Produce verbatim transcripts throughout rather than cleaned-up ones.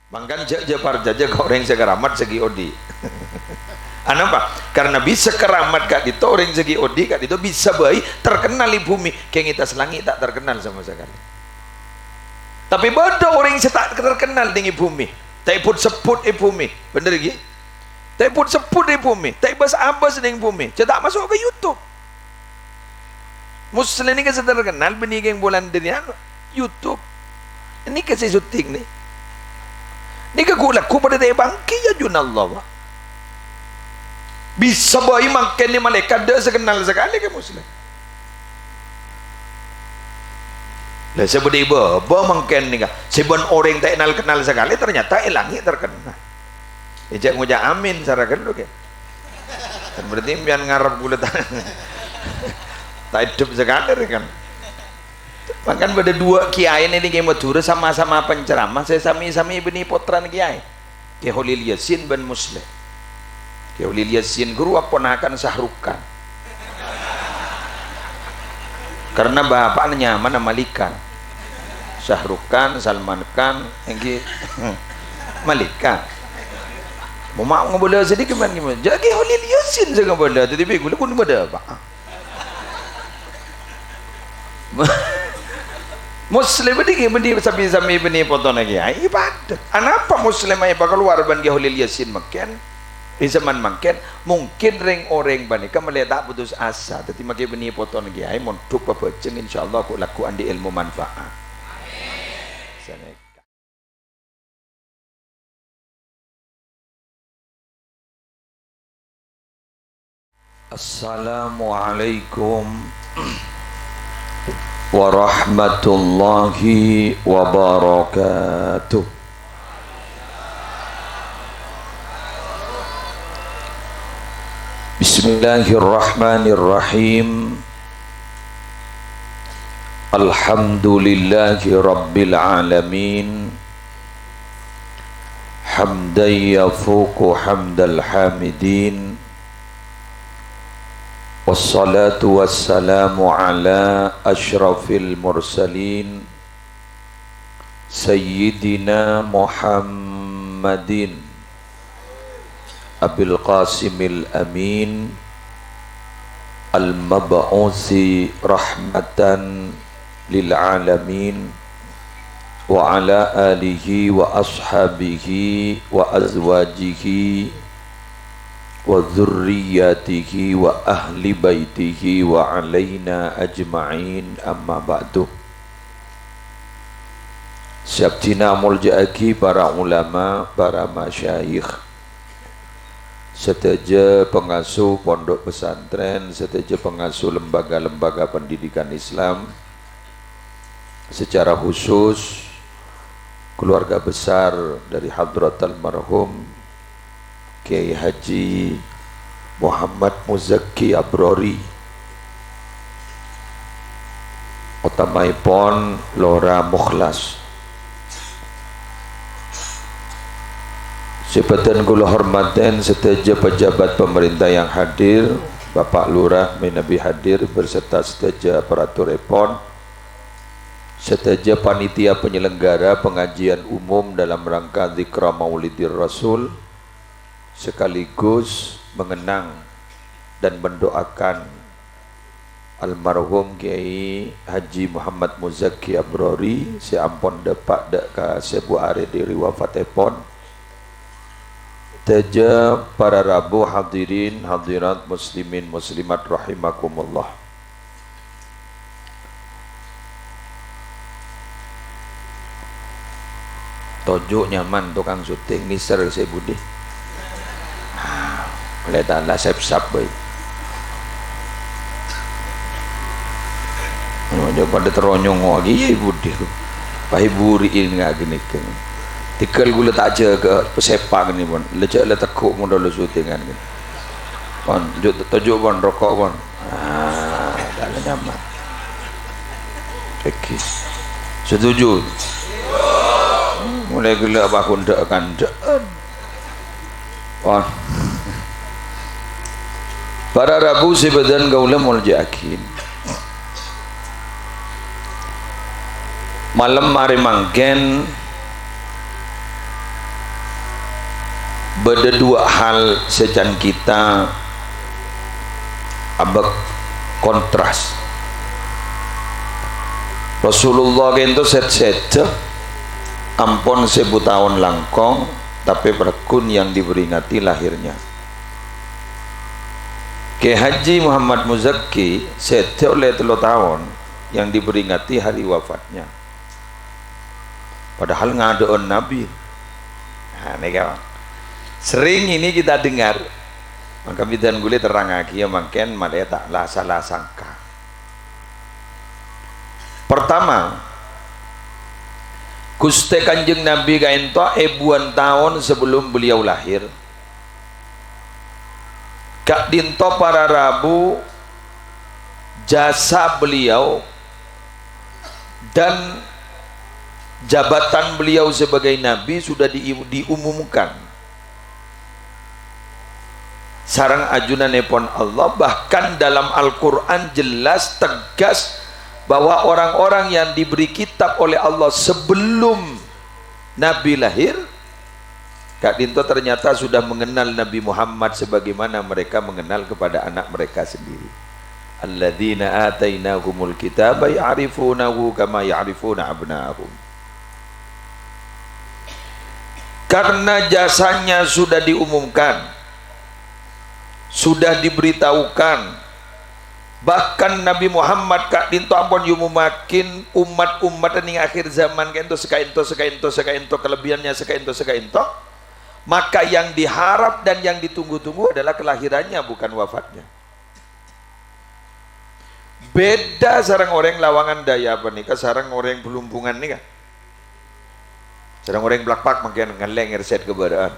Mangkana jhâ', jhâ' parcajâ ka orèng sè karamat sè ghi' odi'. Anapa? Karena bisa karamat ka'dinto, orèng sè ghi' odi' ka'dinto bisa bhâi terkenal è bhumè, kèng è attas langngè' ta' terkenal sama sekali. Tapè bâdâ orèng sè ta' terkenal neng è bhumè, ta' èbut-sebbhut è bhumè. Bhender, ghi? Ta' èbut-sebbhut è bhumè, ta' èbâs-abâs neng bhumè, jhâ' ta' maso' ka YouTube. Musleh nèka sè terkenal bânnè kèng bulân dhâri anu, YouTube. Nèka sè syuting nè. Nèka ghu-, lagghu padâ ta' èpangghi, ya, junallah, wa. Bisa bhâi mangkèn nè malaèkat dâ' sè kennal sakalè ka Musleh. Lah, sè bâdâ è bâbâ mangkèn nèka, sè bân orèng ta' ènal-kennal sakalè, ternyata è langngè' terkenal. È jhâ' ngoca' amin, sara ghâllu, kè. Kan berarti sampèyan ngarep ghulâ ta-, ta' hidup sakalè, rè, kan. Mangkana bâdâ duwâ' kiyaè nèka è Madhurâ sama-sama penceramah, sè sami-sami bânnè pottrana kiyaè. Kè Kholil Yasin bân Musleh. Kè Kholil Yasin ghuru aponakan Shahrukh Khan. Karena bapa'na nyamana Malik Khan. Shahrukh Khan, Salman Khan, èngghi Malik Khan. Mo ma' ngabâlâ sedikit man gimana? Jhâ' Kè Kholil Yasin sè ngabâlâ, dhâddhi bi' ghulâ pon bâdâ apa? Musleh bânnè, bânnè sami-sami bânnè pottrana kiyaè, padâ. Anapa Musleh ma' èpakalowar bân Kè Kholil Yasin mangkèn? È zaman mangkèn, mungkin rèng-orèng panèka mèlè ta' putus asa. Dhâddhi mangkèn bânnè pottrana kiyaè, mondhuk pabhâjâng, insyaallah ghu-, lagghu andi' èlmo manfaat. Assalamualaikum warahmatullahi wabarakatuh. Bismillahirrahmanirrahim. Alhamdulillahi rabbil alamin. Hamdan yafuqu hamdal hamidin. Wassalatu wassalamu ala asyrafil mursalin, Sayyidina Muhammadin Abil Qasimil Amin, al-mab'usi rahmatan lil alamin, wa ala alihi wa ashabihi wa azwajihi wa dzurriyyatihi wa ahli baitihi wa alaina ajma'in, amma ba'du. Sè abdhina amolja'aghi para ulama, para masyayikh, sadhâjâ pangasuh pondhuk pesantren, sadhâjâ pangasuh lembaga-lembaga pendidikan Islam, secara khusus keluarga besar dari hadrat almarhum Kiai Haji Muhammad Muzaki Abrori, otamaèpon Lora Mukhlas. Sè bhâdhân kaulâ hormatè sadhâjâ pejabat pemerintah yang hadir, Bapak Lurah mènabi hadir beserta sadhâjâ aparaturèpon, sadhâjâ panitia penyelenggara pengajian umum dalam rangka Dzikra Maulidir Rasul, sekaligus mengenang dan mendoakan almarhum Kiai Haji Muhammad Muzaki Abrori sè ampon dâpa' dâ' ka sèbu arè dhâri wafatèpon. Sadhâjâ para rabu, hadirin hadirat, muslimin muslimat rahimakumullah. Toju' nyaman tokang syuting, mèsèr sè budi. Ah, Allah Ta'ala sep-sap bhâi. Nyonya padâ terro nyongngo' aghi, iyâ budi. Pahiburi'i ngaginikan. Tigal kaulâ ta' jâgâ, sèpa' ghânèpon. Lejjhâ' la teggu' mon dâllu syutingan. Pon, ju-, toju' pon, roko' pon. Ah, ta' nyaman. Èngghi. Setuju? Molaè ghellâ' apa kondhâ-kandhâ'ân. Wah. Para rabu sè bhâdhân kaulâ molja'aghi. Malem arè mangkèn, Bâdâ duwâ' hal sè can kita abâk kontras. Rasulullah kento sèt-sèdhâ, ampon sèbu taon langkong, tapè paggun yang diperingati lahirnya. Kè Haji Muhammad Muzakki sèdhâ ollè tello taon, yang diperingati hari wafatnya. Padahal ngadâ'ân Nabi. Nah, nèka, Bang. Sering ini kita dengar. Maka bidhâna ghulâ terrangaghi, ya, mangkèn malè ta' la-, sala sangka. Pertama, Ghustè Kanjeng Nabi ka'ènto èbuwân taon sebelum beliau lahir. Ka'dinto para rabu jasa beliau dan jabatan beliau sebagai nabi sudah di-, diumumkan sareng ajunanèpon Allah. Bahkan dalam Al-Qur'an jelas tegas bahwa orang-orang yang diberi kitab oleh Allah sebelum Nabi lahir, ka'dinto ternyata sudah mengenal Nabi Muhammad sebagaimana mereka mengenal kepada anak mereka sendiri. "Alladzina atainahumul kitaba ya'rifunahu kama ya'rifuna abna'ahum." Karena jasanya sudah diumumkan, sudah diberitahukan, bahkan Nabi Muhammad ka'dinto ampon èomongngaghi ommat-ommat neng akhir zaman ka'dinto, sakaènto, sakaènto, sakaènto, kelebihannya sakaènto, sakaènto, maka yang diharap dan yang ditunggu-tunggu adalah kelahirannya, bukan wafatnya. Beda sareng orèng Lawangan Daya panèka sareng orèng Blumbungan nèka. Sareng orèng Blakpak mangkèn ngellèng ngèrset ka bârâ'ân.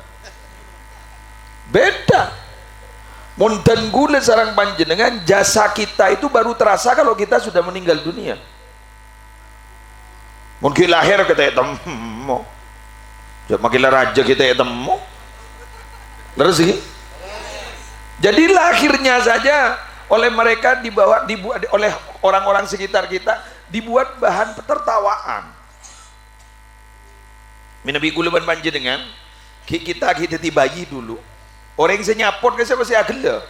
Beda. Mon dân ghulâ sareng panjhennengngan, jasa kita itu baru terasa kalau kita sudah meninggal dunia. Mon ghi' lahèr kita ètemmo. Jhâ' makkè la rajâ kita ètemmo. Lerres ghi? Jadi lahirnya saja oleh mereka dibawa, dibuat oleh orang-orang sekitar kita, dibuat bahan tertawaan. Mènabi ghulâ bân panjhennengngan, ghi' kita ghi' dhâddhi bayi dulu. Orèng sè nyapot ka sè pastè aghellâ'.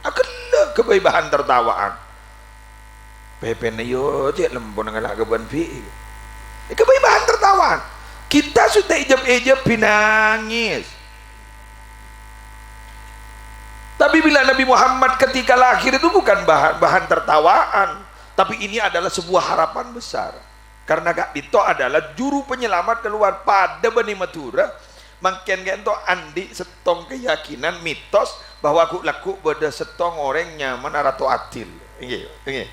Aghellâ' ghâbây bahan tertawaan. Pèpèna yo cè' lempona ngala' ghâbây bi'. Ghâbây bahan tertawaan. Kita sudah ejep-ejep binangis. Tapi bila Nabi Muhammad ketika lahir itu bukan bahan, bahan tertawaan, tapi ini adalah sebuah harapan besar. Karena ka'dinto adalah juru penyelamat keluar padâ bânnè Madhurâ, mangkèn ka'dinto andi' sèttong keyakinan mitos bahwa ghu'-lagghu' bâdâ sèttong orèng nyamana Rato Adil. Èngghi, èngghi.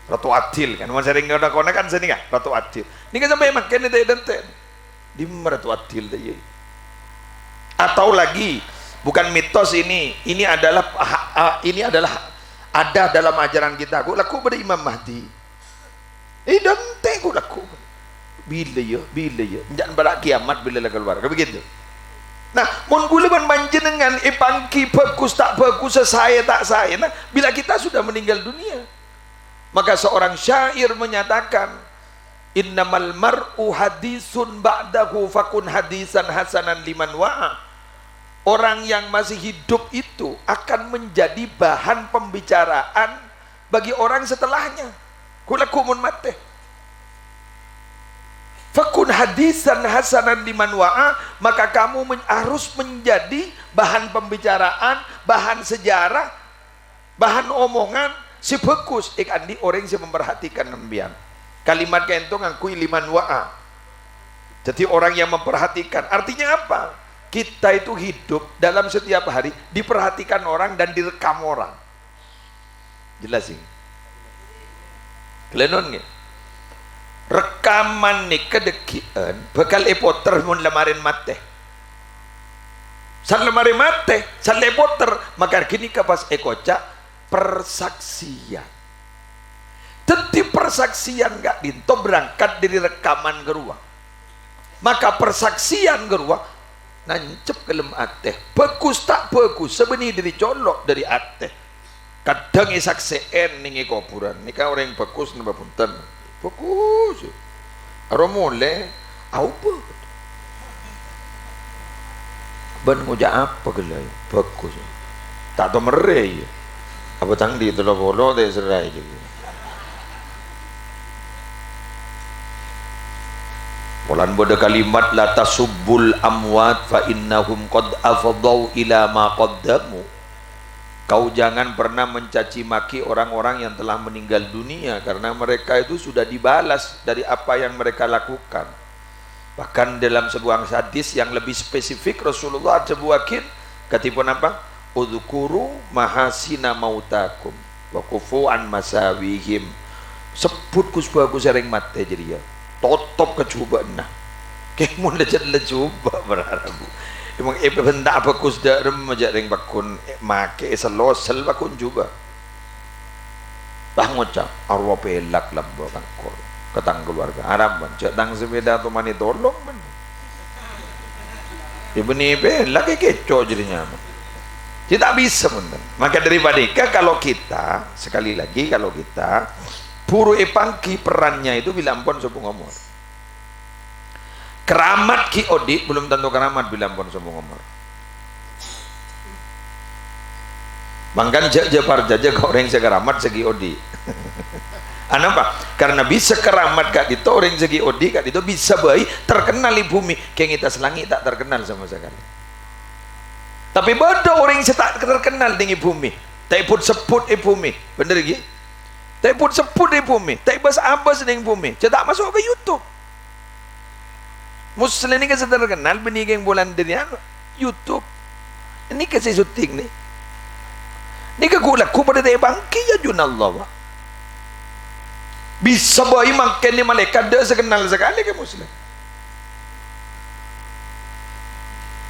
Rato Adil kan, mon sèrèng kona-kona kan sènèka, Rato Adil. Nèka sampè' mangkèn èntè'-èntè'. Dimma Rato Adil ta' iyâ? Atau lagi, bukan mitos ini, ini adalah ha-, ha-, ini adalah ada dalam ajaran kita. Ghu'-lagghu' bâdâ Imam Mahdi. È, dântè' ghu'-lagghu'. Bilâ ya, bilâ ya. Enjâ' bârâ' kiamat bilâ la kalowar. Kan begitu? Nah, mon ghulâ bân panjhennengngan èpangghi bhâghus ta' bhâghus, saè ta' saèna, bila kita sudah meninggal dunia. Maka seorang syair menyatakan, "Innamal mar'u hadisun ba'dahu fakun hadisan hasanan liman wa'a." Orang yang masih hidup itu akan menjadi bahan pembicaraan bagi orang setelahnya. Ghu'-lagghu' mon matè. Fakun hadisan hasanan liman wa'a, maka kamu men-, harus menjadi bahan pembicaraan, bahan sejarah, bahan omongan sè bhâghus èkaandi' orèng sè memperhatikan sampèyan. Kalimat ka'dinto ngangghuy liman wa'a. Jadi orang yang memperhatikan. Artinya apa? Kita itu hidup dalam setiap hari diperhatikan orang dan direkam orang. Jelas, sih? Kelènon, ngghi? Rekaman nèka dhâggi'ân bhâkal èpoter mon la marèn matè. San la marèn matè, san la èpoter, maka ghânèka pas èkoca' persaksian. Dhâddhi persaksian ka'dinto berangkat dhâri rekaman ghâruwa. Maka persaksian ghâruwa nancep ka dâlem atè. Bhâghus ta' bhâghus, sabânnè dhâri colo' dhâri atè. Kadhâng èsaksè'è nèng è kobhurân. Nèka orèng bhâghus napa bhunten? Bhâghus. Aro molè, aobâ. Bân ngoca' apa ghellâ'? Bhâghus. Ta' tao merrè, iyâ. Apa tang dhi' tello polo ta' èserraè jârèya. Polana bâdâ kalimat, "La tasubbul amwat fa innahum qad afdau ila ma qaddamu." Kau jangan pernah mencaci maki orang-orang yang telah meninggal dunia, karena mereka itu sudah dibalas dari apa yang mereka lakukan. Bahkan dalam sebuah hadis yang lebih spesifik, Rasulullah adhâbuwâghi, kadhipun apa? "Udzkuru mahasina mautakum, wa kufu an masawihim." Sebbhut ghus-bhâghus orèng matè jârèya. Totop ka jhubâ'na. Kèng mon lèjât-lèjhubâ' para rabu. Emang èpèbhânta bhâghus dâ' remma jâ' rèng pagghun, eh, makè èsel-losel pagghun jhubâ'. Pas ngoca', "Arowa pèlak lambâ' ka engko', ka tang kaluwarga. Arapa bân, jâ' tang sepèda tomanè tolong bân." Yâ bânnè pèlak, èkèco' jârèya nyaman. Jâ' ta' bisa, punten. Maka daripada itu, kalau kita, sekali lagi, kalau kita buru èpangghi perannya itu bilâ ampon sobung omor. Keramat ghi' odi', belum tentu keramat bilâ ampon sobung omor. Mangkana jâ', jâ' parcajâ ka orèng sè keramat sè ghi' odi'. Anapa? Karena bisa keramat ka'dinto, orèng sè ghi' odi' ka'dinto bisa bhâi terkenal è bhumè, kèng è attas langngè' ta' terkenal sama sekali. Tapè bâdâ orèng sè ta' terkenal nèng è bhumè, ta' èbhut-sebbhut è bhumè, bhender ghi? Ta' èbhut-sebbhut è bhumè, ta' èbâs-abâs nèng bhumè, jâ' ta' maso' ka YouTube. Musleh nèka sè terkenal bânnè kèng bulân dâri anu, YouTube. Nèka sè syuting nè. Nèka ghu-, lagghu padâ ta' èpangghi, ya, jun Allah, Pak. Bisa bhâi mangkèn nè malaèkat dâ' sè kennal sakalè ka Musleh.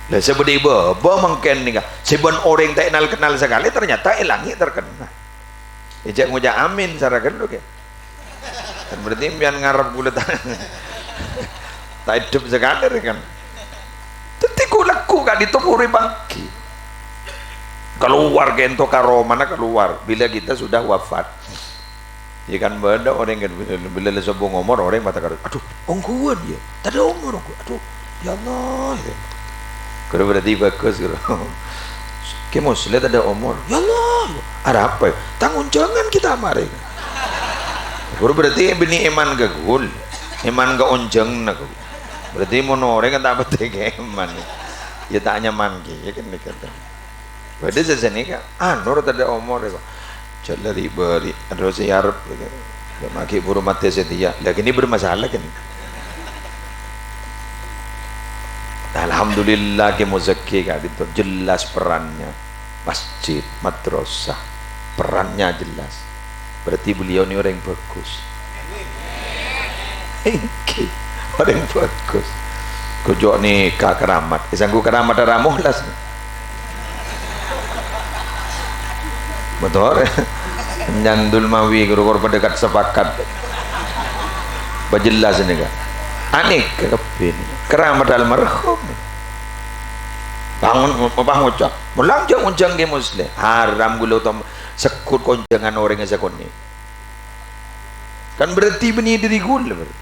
Lah, sè bâdâ è bâbâ mangkèn nèka, sè bân orèng ta' ènal-kennal sakalè, ternyata è langngè' terkenal. È jâ' ngoca' amin, sara ghâllu, kè. Kan berarti sampèyan ngarep ghulâ ta-, ta' èdhep sakalè, rè, kan. Dhâddhi ghu-, lagghu ka'dinto buru èpangghi. Keluar kènto karomana keluar, bila kita sudah wafat. Yâ kan bâdâ orèng kan, bila, bila la sobung omor, orèng matakar, "Aduh, ongghuwân, yâ. Tadâ' omor, ongghu-, aduh, ya Allah," gitu. Ghuru berarti bhâghus, ghuru. Kè Musleh tadâ' omor. "Ya Allah, ya. Arapa, yâ? Tang onjhângan kita marè." Ghuru berarti bânnè èman ka ghul. Èman ka onjhânganna, ghuru. Berarti mon orèng kan ta' patè kè èman. Yâ ta' nyaman kè, yâ kan, gitu. Bâdâ sè sanèka, anu, tadâ' omor, kok. Jhâ' la ri'-bâri', adu sè arep, yâ, maghi' buru matè satèya. Lah, kènè bermasalah, kènè. Alhamdulillah, Kè Muzaki ka'dinto jelas perannya. Masjid, madrasah, perannya jelas. Berarti beliau ini orang bagus. Èngghi, orang bagus. Kocok nèka keramat. Eh, sanggup keramat Ra Muhlas. Betul. Nyandul mawi guru kor pada kat sepakat. Pajelas nèka. Anèka kabbhi nèka. Keramat almarhum. Bangun, apa ngoca'? Mulang jâ' onjhâng Kè Musleh. Haram ghulâ tom-, segghut konjhângan orèng sakonè'. Kan berarti bânnè dâri ghulâ, ber-,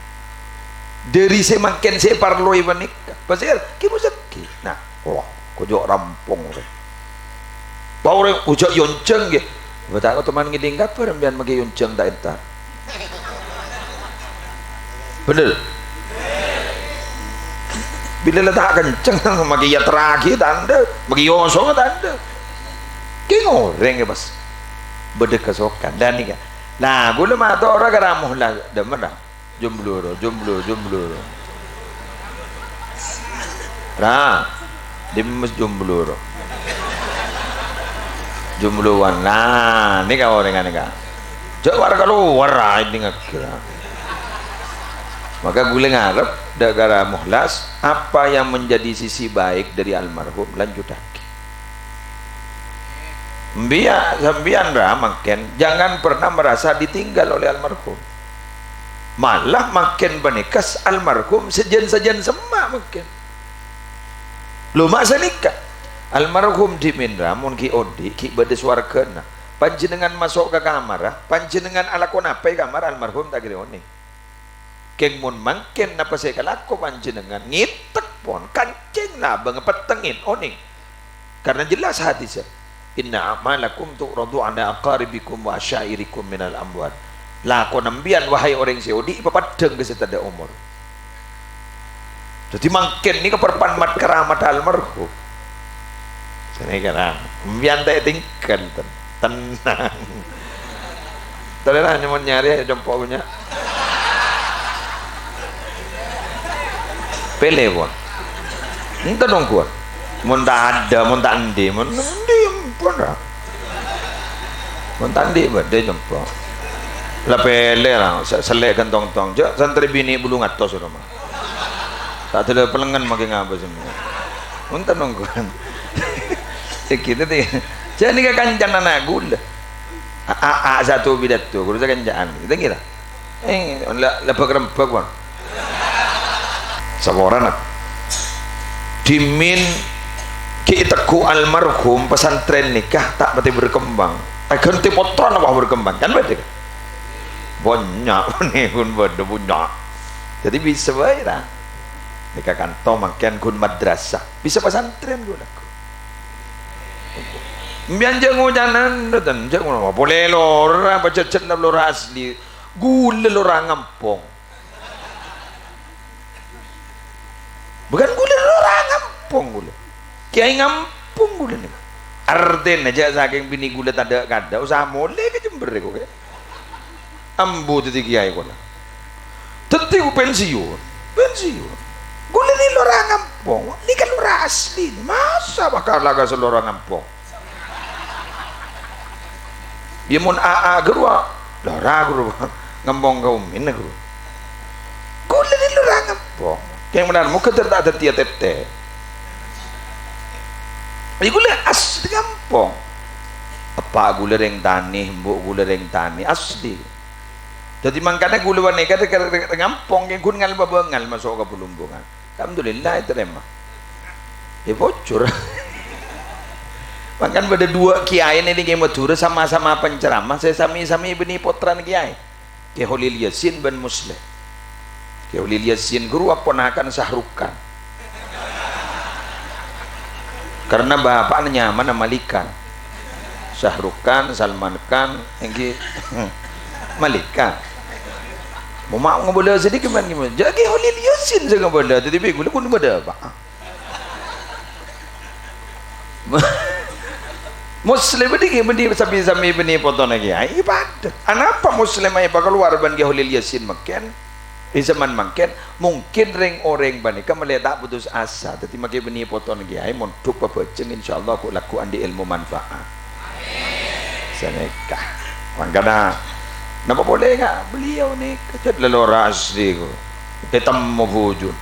dâri sè mangkèn sè èparloè panèka. Pasèr, Kè Muzaki. Nah, wah, kocok rampong, rè. Bâ orèng, "Ojhâ' èonjhâng, ghi." Bâ ta' otoman ngèdhing kabhâr, sampèyan maghi èonjhâng ta' entar. Bhender? Bilâ la ta' kenceng, maghi èaterraghi tandhâ, maghi èosonga tandhâ. Kèng orèng, yâ, pas bâdâ kasokan. Lah, nèka. Nah, ghulâ mator ka Ra Muhlas, dâmmen, Ra. Jomblo, Ra, jomblo, jomblo, Ra. Ra, dimmes jomblo, Ra. Jomblowan. Nah, nèka orèngnga nèka. Jâ' war-kalowar, Ra, èdingngaghi, Ra. Maka ghulâ ngarep, dâ' ka Ra Muhlas, apa yang menjadi sisi baik dari almarhum, lanjutaghi. Mbiya-, sampèyan, Ra, mangkèn, jangan pernah merasa ditinggal oleh almarhum. Malah mangkèn panèka s-, almarhum sajân-sajân semma' mangkèn. Lho, ma' sanèka. Almarhum dhimèn, Ra, mon ghi' odi', ghi' bâdâ sowarghâna. Panjhennengngan maso' ka kamarra, panjhennengngan alako napa è kamar almarhum ta' kèra onèng. Kèng mon mangkèn napa sè èkalako panjhennengngan, ngètèk pon, kancèng labâng, pettengngèn, onèng. Karena jelas hadisnya, "Inna a'malakum tu'radu ala aqaribikum wa asyairikum minal amwat." Lakon embiyan, wahai orèng sè odi', èpapeddhâng ka sè tadâ' omor. Dhâddhi mangkèn nèka perpan mat-, keramat almarhum. Sènè' kan, embiyan ta' ètinggal, ten-, tenang. Tolèra nyamon nyarè, compo' bânnya'. Pèlè, pon. Enten ongghuwân. Mon ta' adâ', mon ta' endi, mon endi, pon ra. Mon ta' endi, bâdâ, compo'. La pèlè, ra, se-, sellè' ghân tong-tong. Jâ' santrè binè' bâllung atos, roma. Ta' dâlâ pelengngen makè ngabâs. Enten ongghuwân. Sè gitu, tè. Jâ' nèka kancana ana' ghulâ. A, a, a, satu pidato, ghuru sakanca'an. Kita kira. Eh, la, lebak-rembak, Bang. Saporana. Dhimèn Ki Teguh almarhum, pesantren nèka ta' patè berkembang. Èghântè pottrana pas berkembang, kan bâdâ, kan? Bânnya', nèka pon bâdâ bânnya'. Jadi bisa bhâi, ra. Nèka kanto mangkèn ghun madrasah. Bisa pesantren ghun lagghu'. Mbiyan jâ' ngocanan, bhunten, jâ' ngono. Polè lora, apa jhâjhât lora asli. Ghulâ lora ngampong. Bukan ghulâ lora ngampong ghulâ. Kèyaè ngampong ghulâ nèko. Artèna jâ' sakèng binè ghulâ tadâ'-kadâ', osa molè ka Jember nèko, kè. Ambu dhâddhi kèyaè kola. Dhâddhi ku pensiun, pensiun. Ghulâ nè lora ngampong, nèka lora asli. Masa bakal laga sè lora ngampong? Iyâ, mon A A ghâruwa, lora ghâruwa. Ngampong ka umminna ghâruwa. Ghulâ nè lora ngampong. Kèng bhender, moghâ ta' dhâddhiyâ tètè. Iyâ, ghulâ asli ngampong. Eppa' ghulâ rèng tanè, embu' ghulâ rèng tanè, asli. Dhâddhi mangkana ghulâ panèka rè-, rè-, rè-, ngampong, kèng ghun ngal-, bângal maso' ka Bulumbungan. Alhamdulillah, ètarèma. Yâ, bocor. Mangkana bâdâ duwâ' kèyaè nèng Madhurâ, sama-sama penceramah, sè sami-sami bânnè pottrana kèyaè. Kè Holil Yasin bân Musleh. Kè Holil Yasin ghâruwa ponakan Sahrukh Khan. Karena bapa'na nyamana Malikan. Sahrukh Khan, Salman Khan, èngghi Malikan. Mo ma' ngabâlâ sedikit man gimana? Jâ' Kè Holil Yasin sè ngabâlâ, dhâddhi bi' ghulâ pon bâdâ, Pak. Musleh bâdhi, bâdhi sami-sami bânnè potona kèyaè, padâ. Anapa Musleh ma' èpakalowar bân Kè Holil Yasin mangkèn? È zaman mangkèn, mungkin rèng-orèng panèka mèlè ta' putus asa. Dhâddhi makè bânnè potona kèyaè, mondhuk pabhâjâng, insyaallah ghu-, lagghu' andi' èlmo manfaat. Sanèka. Mangkana, napa polè, Ka'? Beliau nèka jhât lelora asli, kok. Ètemmo bhujuna.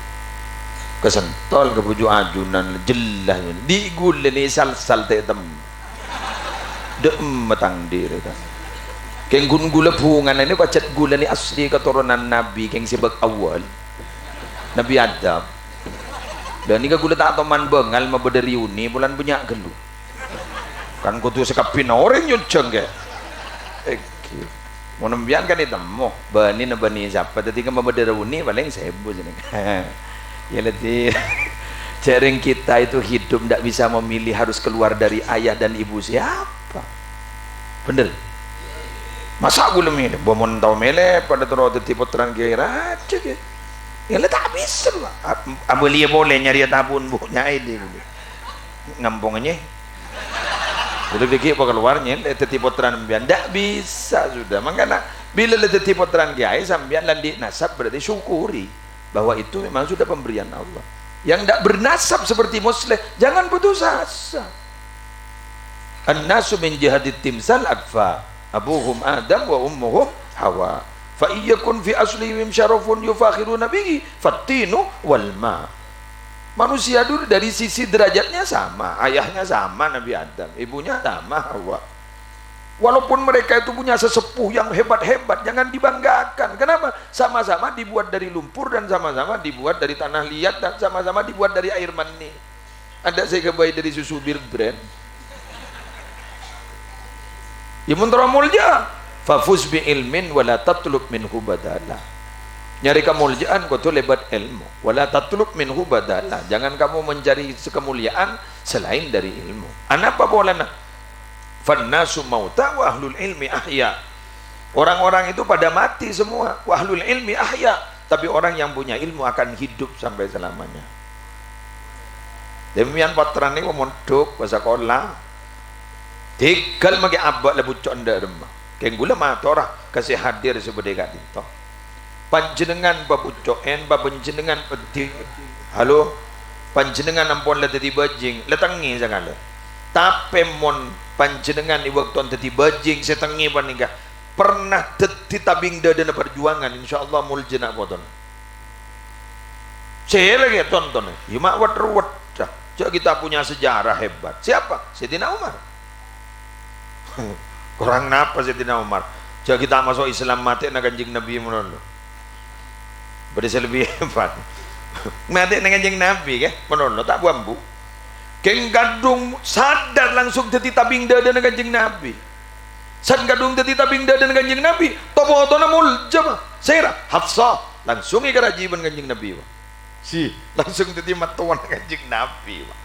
Kasentol ka bhuju' ajunan, jelas. Dhi' ghulâ nè sal-sal ta' ètemmo. Dâ'emma tang dhi' rèya. Kèng ghun ghulâ bhungana nè pajhât ghulâ nè asli katoronan Nabi, kèng sè bâk awwal. Nabi Adam. Lah nèka ghulâ ta' toman bângal mabâdâ reuni, polana bânnya' ghâllu. Kan kodhu sakabbhiyânna orèng nyonjhâng, kè. Èngghi. Mon embiyan kan ètemmo, bânnè na bânnè sapa. Dhâddhi kemma bâdâ reuni palèng sèbu jeneng. Ya, dhâddhi, jhâreng kita itu hidup ndak bisa memilih harus keluar dari ayah dan ibu siapa. Bhender? Masa' ghulâ mèlè? Bâ mon tao mèlè, padâ terro dhâddhi pottrana kèyaè rajâ, kè. Ya, la ta' bisa, Pak. Ab-, abâliyâ polè nyarèya tabun, Bu, nya'è dhi ghulâ. Ngampongnga, nyè. Ghulâ dhâggi' pakalowar nyèlè dhâddhi pottrana embiyan. Ndak bisa sudah. Mangkana, bilâ la dhâddhi pottrana kèyaè, sampèyan la andi' nasab, berarti syukuri bahwa itu memang sudah pemberian Allah. Yang ndak bernasab seperti Musleh, jangan putus asa. "An-nasu min jihati timsal akfa, abuhum Adam wa ummuhum Hawa. Fa iyyakun fi aslihim syarafun yufakhiruna bihi, fattinu wal ma." Manusia dulu dari sisi derajatnya sama, ayahnya sama Nabi Adam, ibunya sama Hawa. Walaupun mereka itu punya sesepuh yang hebat-hebat, jangan dibanggakan. Kenapa? Sama-sama dibuat dari lumpur dan sama-sama dibuat dari tanah liat dan sama-sama dibuat dari air mani. Adâ' sè èghâbây dâri susu Bir Brand. Ya, mon terro molja, "Fafuz bi ilmin wa la tatlub minhu badala." Nyarè kamolja'an kodhu lèbât èlmo. "Wala tatlub minhu badala." Jangan kamu mencari se-, kemuliaan selain dari ilmu. Anapa polana? "Fannasu mauta wa ahlul ilmi ahya." Orang-orang itu pada mati semua, wa ahlul ilmi ahya. Tapi orang yang punya ilmu akan hidup sampai selamanya. Demikian pottrana nèko mondhuk, sakola. Tèghâl makè abâ' la bucco' endâ' remma. Kèng ghulâ matora ka sè hadir sè bâdâ è ka'dinto. Panjhennengngan pabucco'en, pa-, panjhennengngan peddhi. Halo, panjhennengngan ampon la dhâddhi bhâjing, la tengngè sakalè. Tapè mon panjhennengngan è bâkto dhâddhi bhâjing sè tengngè panèka pernah dhâddhi tabing dâdâna parjuangan, insyaallah moljâna potona. Sè lagi tonton, ya ma' wet-ruwet. Dah, jâ' kita punya sejarah hebat. Siapa? Sayyidina Umar. Korang napa Sayyidina Umar? Jâ' kita maso' Islam matè'na Kanjeng Nabi malolo. Bâdâ sè lebbi hebat. Matè'na Kanjeng Nabi, kè? Malolo, ta' bu-ambu. Kèng kadhung sadar langsung dhâddhi tabing dâdâna Kanjeng Nabi. San kadhung dhâddhi tabing dâdâna Kanjeng Nabi, to-potona moljâ, Pa'. Sèra? Hafsah. Langsung èkaraji bân Kanjeng Nabi, Pa'. Si, langsung dhâddhi mattowana Kanjeng Nabi, Pa'.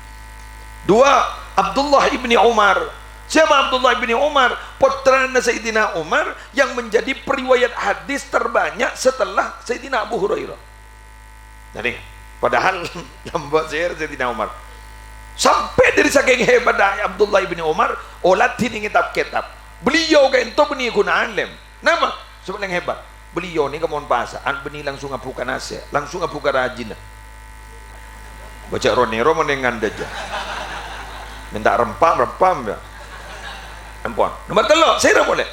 Dua, Abdullah ibni Umar. Siapa Abdullah ibni Umar? Pottrana Sayyidina Umar yang menjadi periwayat hadis terbanyak setelah Sayyidina Abu Hurairah. Jadi, padahal lambâ' sèra Sayyidina Umar. Sampè' dhâri sakèng hebatta Abdullah ibni Umar, oladhi nèng kètab-kètab. Beliau ka'dinto bânnè ghuna alim. Napa? Sabâb nèng hebat. Beliau nèka mon pasa'an bânnè langsung abhuka nasè', langsung abhuka rajina. Bâca ro-nèro mon nèng ngandhâjâ. Mènta rempam, rempam, ya. Ampon. Nomor tello', sèra polè?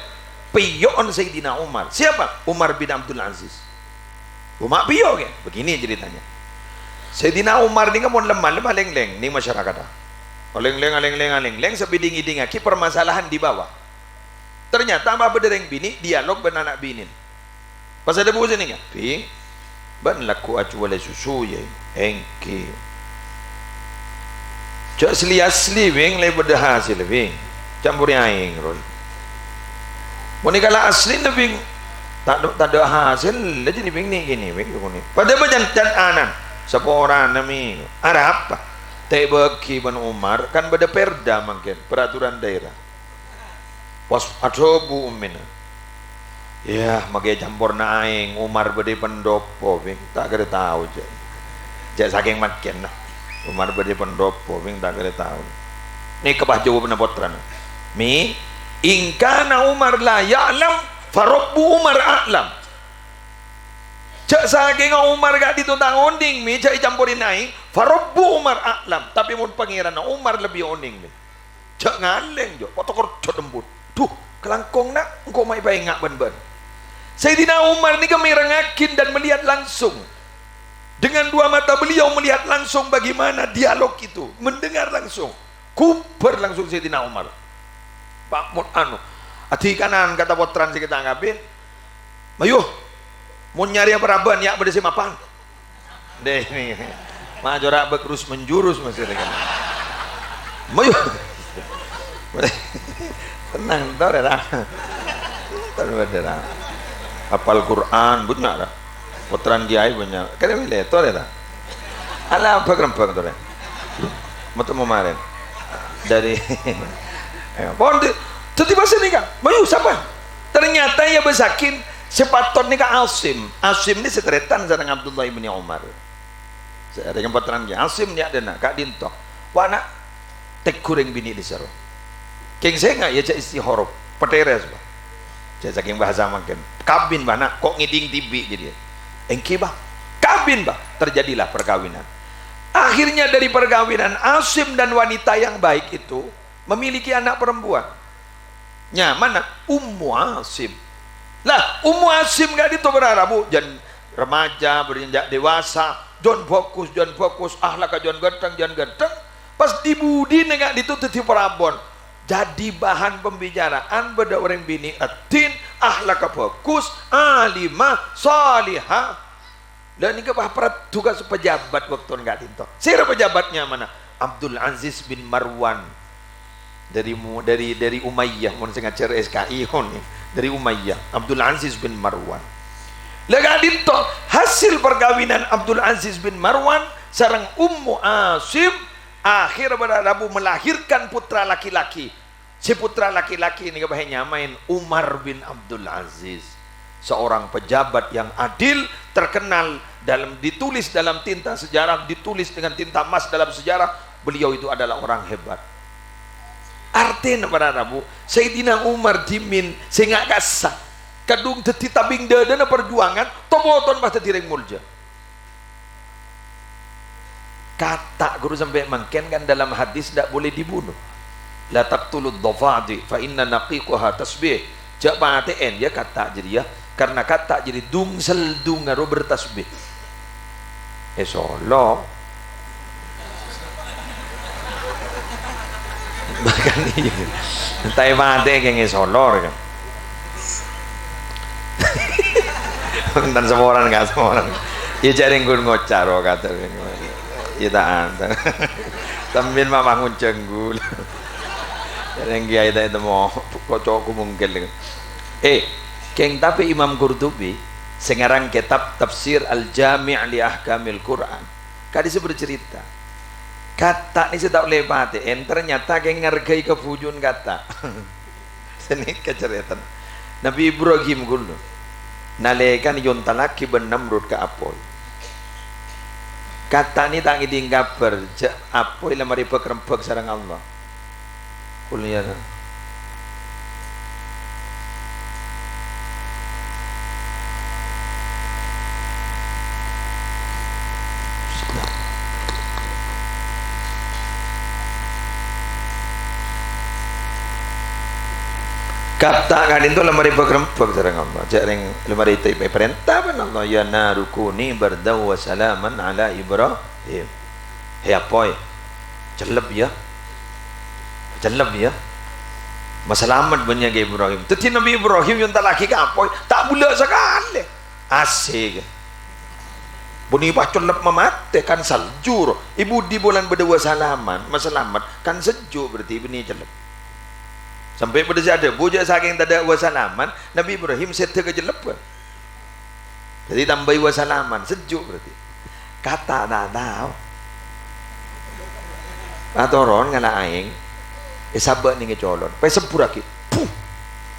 Piyo'en Sayyidina Umar. Siapa? Umar bin Abdul Aziz. Coma piyo, kè? Begini ceritanya. Sayyidina Umar nèka mon lem-malem alèng-lèng nèng masyarakatta. Alèng-lèng, alèng-lèng, alèng-lèng, sambi ding-ngèdingngaghi permasalahan di bawah. Ternyata ma' bâdâ rèng binè' dialog bân ana' binèna. Pas adhâbu sè nèka, "Bhing, bâ'na lagghu' ajhuwâlâ susu, yâ?" "Èngghi." "Jhâ' asli-asli, Bhing, la bâdâ hasèlla, Bhing. Camporè aèng, rowa." "Mon nèka la aslina, Bhing, ta', tadâ' hasèlla, jârèya, Bhing, nè' kènè', Bhing, kènè'." Padâ bâjân can-, anan, "Saporana, Mi." "Arapa?" "Ta' èbâghi bân Umar, kan bâdâ perda mangkèn, peraturan daerah." Pas adhâbu ummina, "Yâ, makè camporna aèng, Umar bâdâ è pendopo, Bhing, ta' kèra tao, jhâ'. Jhâ' sakèng mangkènna, Umar bâdâ è pendopo, Bhing, ta' kèra tao." Nèka pas jawabanna pottrana, "Mi, in kana Umar la ya'lam, fa Rabbu Umar a'lam." Jhâ' sakènga Umar ka'dinto ta' onèng, Mi, jhâ' ècamporè aèng, fa Rabbu Umar a'lam. Tapè mon Pangèranna Umar lebbi onèng, Mi. Jhâ' ngalèng, jhâ' poto kerjhâ lembut. Duh, kalangkong, Na', engko' ma' èpaènga' bân bâ'na. Sayyidina Umar nèka mèrengngaghi dan melihat langsung. Dengan dua mata beliau melihat langsung bagaimana dialog itu, mendengar langsung. Kubâr langsung Sayyidina Umar. Pa', mon anu, adhikanan kata pottrana sè kèta' kabin, "Mayu, mon nyarèya paraban, yâ' bâdâ sè mapan." Deh, ini. Ma' jhâ' ra' bâk terus menjurus masih lagi. Mayu. Tenang, to, ra. Tenang, ra. Hafal Quran, bânnya', ra. Pottrana kiai bânnya'. Kèra mèlè, to, ra. Ala bâk rembâk, to, ra. Metu mamarèn. Dhâri, ya, pon di-, dhâddhi pas nèka. Mayu, sapa? Ternyata, yâ, bâsaghin sè patot nèka Asim. Asim nè sè tarètan sareng Abdullah ibni Umar. Sareng pottrana Asim nè adhâna, ka'dinto. "Wa', Na', tegghur rèng binè' dhisarro. Kèng sènga', yâ, jhâ' istikharah, pètèrès, Bâh. Jhâ' sakèng bahasa mangkèn. Kabin, Bâh, Na', ko' ngèdhing dhibi' jârèya." "Èngghi, Bâh." Kabin, Bâh. Terjadilah perkawinan. Akhirnya dari perkawinan Asim dan wanita yang baik itu, memiliki anak perempuan. Nyamana Ummu Asim. Lah, Ummu Asim ka'dinto bârâ', Bu, jân remaja, beranjak dewasa, jân bhâghus, jân bhâghus, akhlakka jân ghântheng, jân ghântheng. Pas di-budina ka'dinto dhâddhi parabân. Jadi bahan pembicaraan bâdâ orèng binè' raddhin, akhlakka bhâghus, alimah, shalihah. Lah, nèka pas paraddu ka pejabat bâktona ka'dinto. Sèra pejabatnya, mana? Abdul Aziz bin Marwan. Dari mu-, dari, dari Umayyah, mon sè ngajhâr S K I, hon, ya. Dari Umayyah, Abdul Aziz bin Marwan. La ka'dhinto hasil parkabinan Abdul Aziz bin Marwan sareng Ummu Asim, akhèr para rabu melahirkan putra laki-laki. Sè putra laki-laki nèka bhâi nyamaè Umar bin Abdul Aziz, seorang pejabat yang adil, terkenal dalam, ditulis dalam tinta sejarah, ditulis dengan tinta emas dalam sejarah, beliau itu adalah orang hebat. Artèna para rabu, Sayyidina Umar dhimèn sè nga' kassa', kadhung dhâddhi tabing dhâdhâna parjuwangan, to-poton pas dhâddhi rèng molja. Kata' ghuru sampè' mangkèn kan dalam hadis ndak boleh dibunuh. "La taqtulud dhafadi' fa inna naqiqaha tasbih." Jhâ' patè'èn, ya, kata' jârèya, karena kata' jârèya dung-seldung aro bertasbih. Èsolo. Bahkan iyâ. Entah è patè kèng èsolo, kan. Enten saporana, Kak, saporana. Iyâ, jhâ' rèng ghun ngoca' ro kata. Iyâ, ta' enten. Sampèyan mah ngoncang ghulâ. Rèng kiai ta' ètemmo, kocokku mungkin. Eh, kèng tapè Imam Qurtubi, sè ngarang kitab Tafsir Al-Jami' li Ahkamil Qur'an, ka'dissa' bercerita. Kata' nè sè ta' ollè patè'èn, ternyata kèng ngargai kabhujun kata'. Sè nèka carètana. Nabbhi Ibrahim ghulâ, nalèkana èontallaghi bân Namrud ka apoy. Kata' nè ta' ngèdhing kabhâr, jhâ' apoy la marè bâk-rembâk sareng Allah. Ghulâ, ya. Kata' ka'dhinto la marè bâk-rembâk sareng Allah. Jhâ' rèng la marè èta-, èparènta bân Allah, "Ya naru kuni bardan wa salaman ala Ibrahim." He apoy, cellep, ya. Cellep, ya. Masalamet bânnya' ka Ibrahim. Dhâddhi Nabbhi Ibrahim èontallaghi ka apoy, ta' bulâ sakalè. A C, kan. Bânnè pas cellep mamatè, kan salju, ro. È budi bulâ bâdâ wa salaman, masalamet, kan sejuk berarti bânnè cellep. Sampè' bâdâ sè adhâbu jhâ' sakèng tadâ' wa salaman, Nabbhi Ibrahim sèdhâ ka cellep, kan. Dhâddhi tambâi wa salaman, sejuk berarti. Kata' ta' tao. Atoron ngala' aèng. Èsabâ' nèng è colon. Pas èsebburraghi. Puh.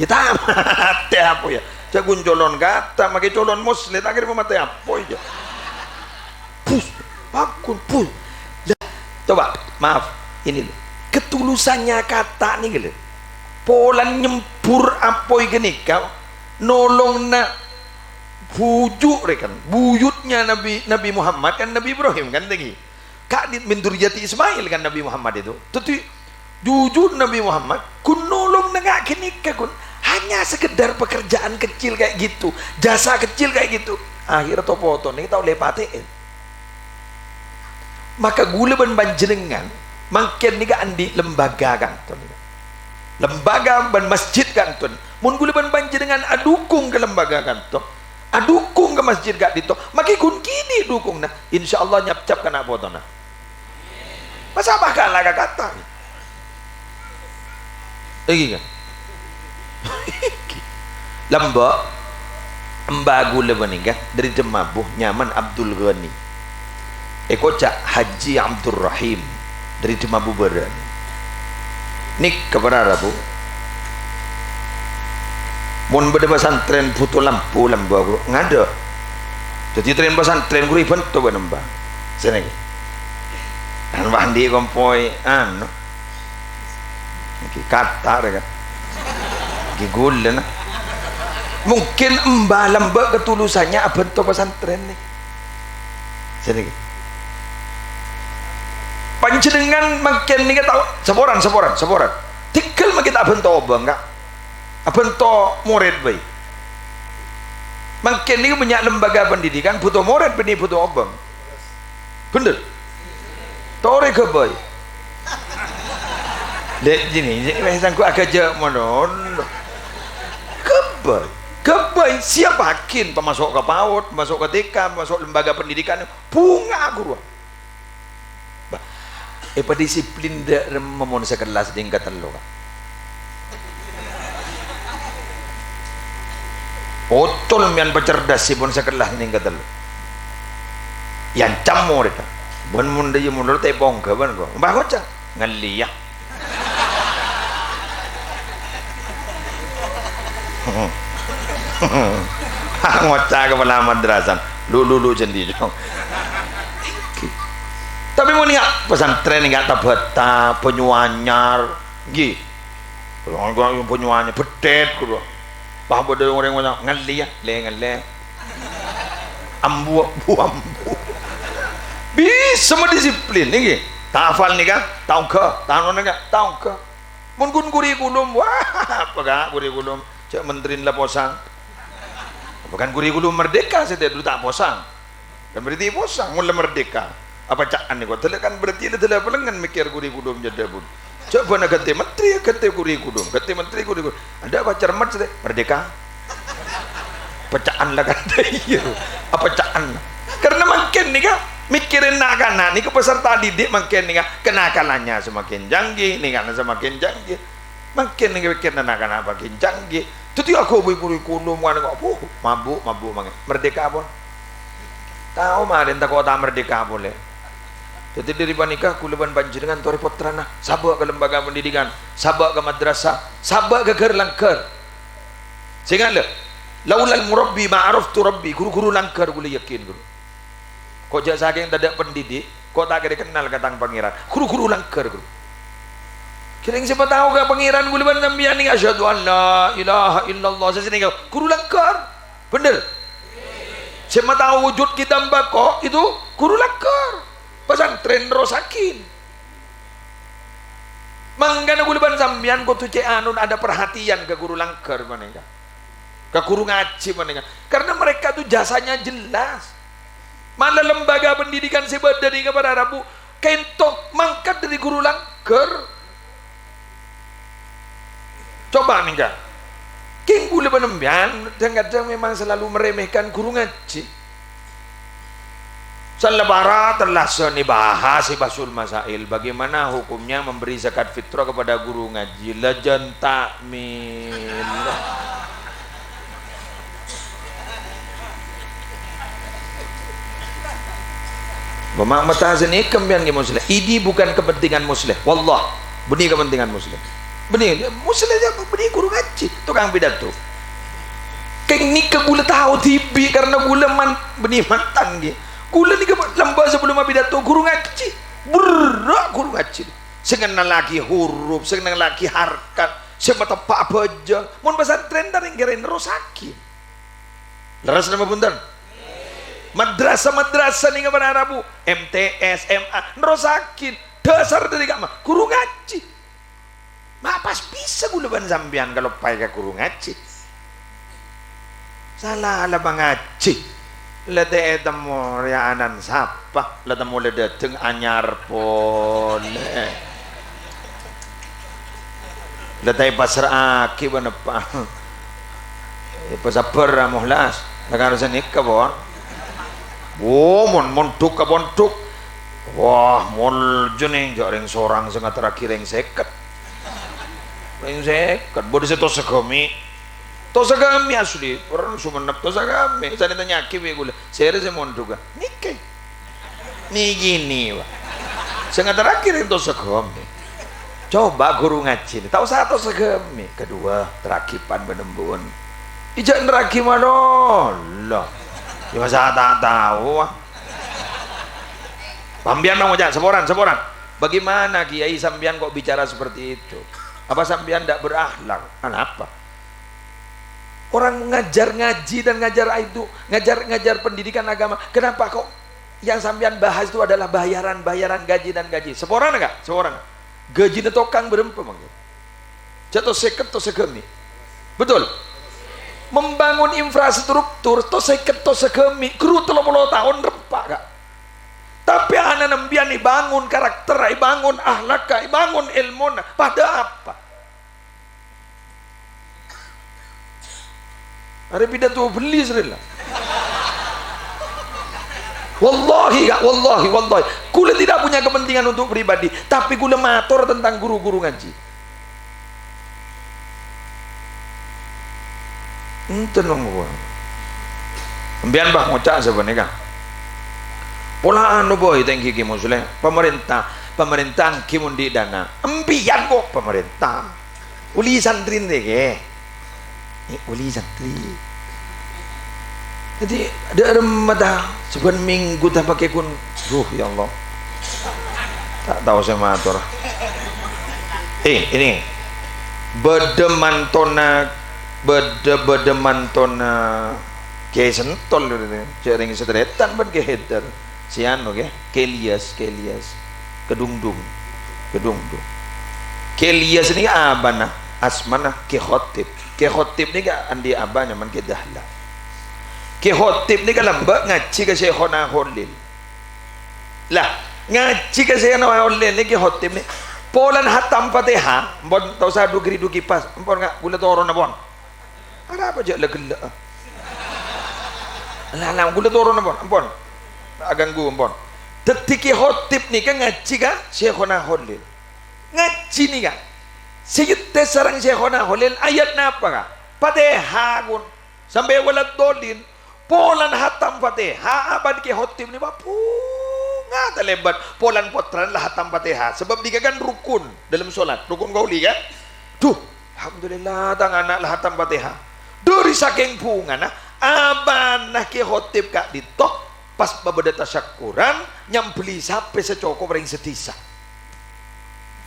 Ya ta' matè apoy, ya. Jhâ' ghun colon kata', makè colon moslè, ta' kèra matè apoy, ya. Pus. Pagghun, pus. Lah, coba, maaf. Ini loh. Ketulusannya kata' nèka, loh. Polana nyembur apoy ghânèka, nolongana bhuju' rè kan, buyutnya Nabi, Nabi Muhammad kan Nabi Ibrahim kan, tèngghi. Ka'dinto min dzurriyyati Ismail kan Nabi Muhammad itu. Dhâddhi, jujur Nabi Muhammad, ghun nolongana nga' ghânèka, ghun. Hanya sekedar pekerjaan kecil kayak gitu, jasa kecil kayak gitu. Akhirnya to-poto nèka ta' ollè patè'èn. Maka ghulâ bân panjhennengngan mangkèn nèka andi' lembaga ka'dinto. Lembaga bân masjid ka'dinto. Mon ghulâ bân panjhennengngan adhukung ka lembaga ka'dinto, adhukung ka masjid ka'dinto, makè ghun kènè' dhukungna, insyaallah nyapcap ka na' potona. Masa' bakal la ka kata'? Èngghi, kan? Lambâ', emba ghulâ panèka dâri Dâmmabu, nyamana Abdul Ghani. Èkoca' Haji Abdurrahim dâri Dâmmabu bârâ'. Nèka para rabu. Mon bâdâ pasantrèn bhuto lampu, lambâ' ghulâ ngadâ'. Dhâddhi trèn pasantrèn ghulâ èbhânto bân emba. Sè nèka. Kan wah andi' kompoy, anu. Èngghi kata', rè, kan. Èngghi ghulâ, na. Mungkin emba lambâ' ketulusannya abhânto pasantrèn nèka. Sè nèka. Panjhennengngan mangkèn nèka tao, saporana, saporana, saporana. Tèngghâl mangkèn ta' abhânto obâng, Ka'. Abhânto morèd bhâi. Mangkèn nèka bânnya' lembaga pendidikan bhuto morèd, bânnè bhuto obâng. Bhender? Torè ghâbây. Lè', jini, jini, weh, sangko' agâjâ' malolo. Ghâbây. Ghâbây, siapaghin, pamaso' ka PAUD, pamaso' ka T K, pamaso' lembaga pendidikan, bhunga ghuru. Bah, èpadisiplin dâ' remma mon sakellas dhing katello, Ka'. Ocol mèyan pacerdas sè pon sakellas nèng katello. Èancam morèdda. Bân mon dhâ' iyâ molor ta' èpongghâ bân ko. Mbah ngoca', "Ngallèya." Ngoca' ka pala madrasah. Lu, lu, lu, jendi, Cong. Tapè mon nèng pesantren nèng Tabata, Banyuanyar, ngghi. Banyuanyar, Bethit, gitu. Pas bâdâ orèng ngoca', "Ngallè, ya." "Lè, ngallè." "Ambu, ambu, ambu." Bisa madisiplin, ngghi. Ta' hafal nèka, ta' ongghâ, ta' anu nèka, ta' ongghâ. Mon ghun kurikulum, wah, apa, Ka', kurikulum? Jhâ' menteri la posang. Apa kan kurikulum merdeka sè tèdhur ta' posang. Kan berarti posang, mon la merdeka. Apa ca'an nèko? Dâlâ kan berarti la dâlâ apa lengngen mèkkèr kurikulum jhâ' dhâbuna. Jhâ' bâ'na ghântè menteri, ghântè kurikulum. Ghântè menteri kurikulum. Anda apa cermet sè merdeka? Apa ca'an la kan iyâ. Apa ca'an? Karena mangkèn nèka, mèkkèrè na'-kana' nèka peserta didik mangkèn nèka, kenakalannya semakin canggih, nèkana semakin canggih. Mangkèn nèka pèkkèrra na'-kana' makin canggih. Dhâddhi aghâbây kurikulum, ngana kok, puh, mabuk, mabuk mangkèn. Merdeka pon. Tao marèn tako' ta' merdeka polè. Dhâddhi dhâri panèka, kaulâ bân panjhennengngan torè pottrana, sabâ' ka lembaga pendidikan, sabâ' ka madrasah, sabâ' ka ghâr-langghâr. Sènga' la, "Laulal murabbi ma araftu rabbi," ghu-ru-ghuru langghâr kaulâ yakin, ghu-ru. Ko' jhâ' sakèng tadâ' pendidik, ko' ta' kèra kennal ka tang Pangèran. Ghu-ru-ghuru langghâr, ghu-ru. Kèrèng sè matao ka Pangèran kaulâ bân sampèyan nèka, "Asyhadu an la ilaha illallah." Sè sènèka ghu-ru langghâr. Bhender? Sè matao wujud kitab bako itu ghu-ru langghâr. Pesantren nerrossaghi. Mangkana kaulâ bân sampèyan kodhu cè' anu ada perhatian ka ghu-ru langghâr panèka. Ka ghu-ru ngajhi panèka. Karena mereka tuh jasanya jelas. Mala lembaga pendidikan sè bâdâ nèka para rabu, kento mangkat dhâri ghu-ru langghâr. Coba nèka. Kèng kaulâ bân sampèyan kadhâng-kadhâng memang selalu meremehkan ghu-ru ngajhi. Sella para tellasa nèbahas è Bahsul Masail, bagaimana hukumnya memberi zakat fitrah kepada guru ngaji? La jân ta'mil. Bâ' ma' mata sènèka sampèyan ngghi Musleh. Ini bukan kepentingan Musleh. Wallah, bânnè kepentingan Musleh. Bânnè, Musleh ya, bânnè guru ngaji, tokang pidato. Kèng nèka kaulâ tao dhibi' karena kaulâ man-, bânnè mantan ngghi. Kaulâ nèka lamba' sabellunna pidato guru ngaji. Berrâ' guru ngaji. Sè ngennallaghi huruf, sè ngennallaghi harkat, sè mateppa' abhâjâng. Mon pesantren ta' rèng-kèrèng nerrossaghi. Lerres napa bhunten? Madrasah-madrasah nèka para rabu, M T S, M A, nerrossaghi. Dhâsar dhâri ka'emma, guru ngaji. Ma' pas bisa kaulâ bân sampèyan kaloppaè ka guru ngaji. Sala la pangaji. La ta' ètemmo rèya anan sapa, la temmo la dâteng anyar polè. La ta' èpassra'aghi bân eppa. Èpasabbhâr, Muhlas. La karo sanèka, pon. Wo, mon mondhuk ka pondhuk. Wah, mol jhâ' nèng jhâ' rèng sorang sè ngaterraghi rèng sèket. Rèng sèket, bâdâ sè Tossa Ghâmè'. Tossa Ghâmè' asli, orèng Songennep Tossa Ghâmè'. Sanè tanya'aghi bi' kaulâ, "Sèrè sè mondhughâ?" "Nèkè." "Nèkènè, Pak." Sè ngaterraghi rèng Tossa Ghâmè'. Coba guru ngaji, ta' osa Tossa Ghâmè'. Kadhuwâ, terraghi pan bân embu'en. Ijâ nerraghi malolo. Ya, masa ta' tao, ah. Sampèyan mau ngoca', "Saporana, saporana." Bagaimana, Kiai, sampèyan kok bicara seperti itu? Apa sampèyan ndak berakhlak? Kenapa? Orang ngajar ngaji dan ngajar itu, ngajar, ngajar pendidikan agama, kenapa kok yang sampèyan bahas itu adalah bayaran, bayaran gaji dan gaji? Saporana enggak? Saporana. Gajina tokang bârâmpa mangkèn? Jhâ' Tossa sèket Tossa Ghâmè'. Betul? Membangun infrastruktur, Tossa sèket Tossa Ghâmè', guru tello polo taon rempa, Kak. Tapè ana'na sampèyan èbângon karakterra, èbângon akhlakka, èbângon èlmona. Padâ apa? Arè pidato bellè, sarella. Wallahi, Kak, wallahi, wallahi. Kaulâ tidak punya kepentingan untuk pribadi, tapi kaulâ mator tentang guru-guru ngaji. Enten wong ghuwa. Sampèyan, Bah, ngoca' sapanèka. Pola anu, boy, tèngghi Ki Musleh. Pamarènta, pamarènta èngghi mon andi' dana. Sampèyan kok pamarènta. Uli santri ente, kè. Eh, uli santri. Dhâddhi, dâ' remma ta, sabbhân minggu ta makè ghun. Duh, ya Allah. Ta' tao sè mator. Eh, ini. Bâdâ mantona, bâdâ, bâdâ mantona Kè Sentol, jhâ' rèng Satretan bân Kè Haider. Sè anu, Kè, Kè Ilyas, Kè Ilyas. Kedungdung. Kedungdung. Kè Ilyas nèka abana, asmana Kè Khotib. Kè Khotib nèka andi' aba nyamana Kè Dahlan. Kè Khotib nèka lambâ' ngajhi ka Syaikhona Kholil. Lah, ngajhi ka Syaikhona Kholil nèka Kè Khotib nè, polana hatam Fatihah, ampon ta' osa du-, ghâri-, du-, kipas, ampon, Ka', ghulâ toronna, pon. Arapa jhâ' la ghellâ', ah? Lah, lah, ghulâ toronna, pon, ampon. Aghânggu, ampon. Dhâddhi Kè Khotib nèka ngajhi ka Syaikhona Kholil. Ngajhi nèka. Sè ètes sareng Syaikhona Kholil ayat napa, Ka'? Fatihah, ghun. Sampè' waladhdhallin. Polana hatam Fatihah, abana Kè Khotib nè bhunga talèbât. Polana pottrana la hatam Fatihah. Sabâb nèka kan rukun dâlem solat. Rukun qauli, Ka'? Duh, alhamdulillah, tang ana' la hatam Fatihah. Dhâri sakèng bhungana, abana Kè Khotib ka'dinto pas bâbâdâ tasyakkuran, nyambelli sapè sè cokop rèng sadhisa.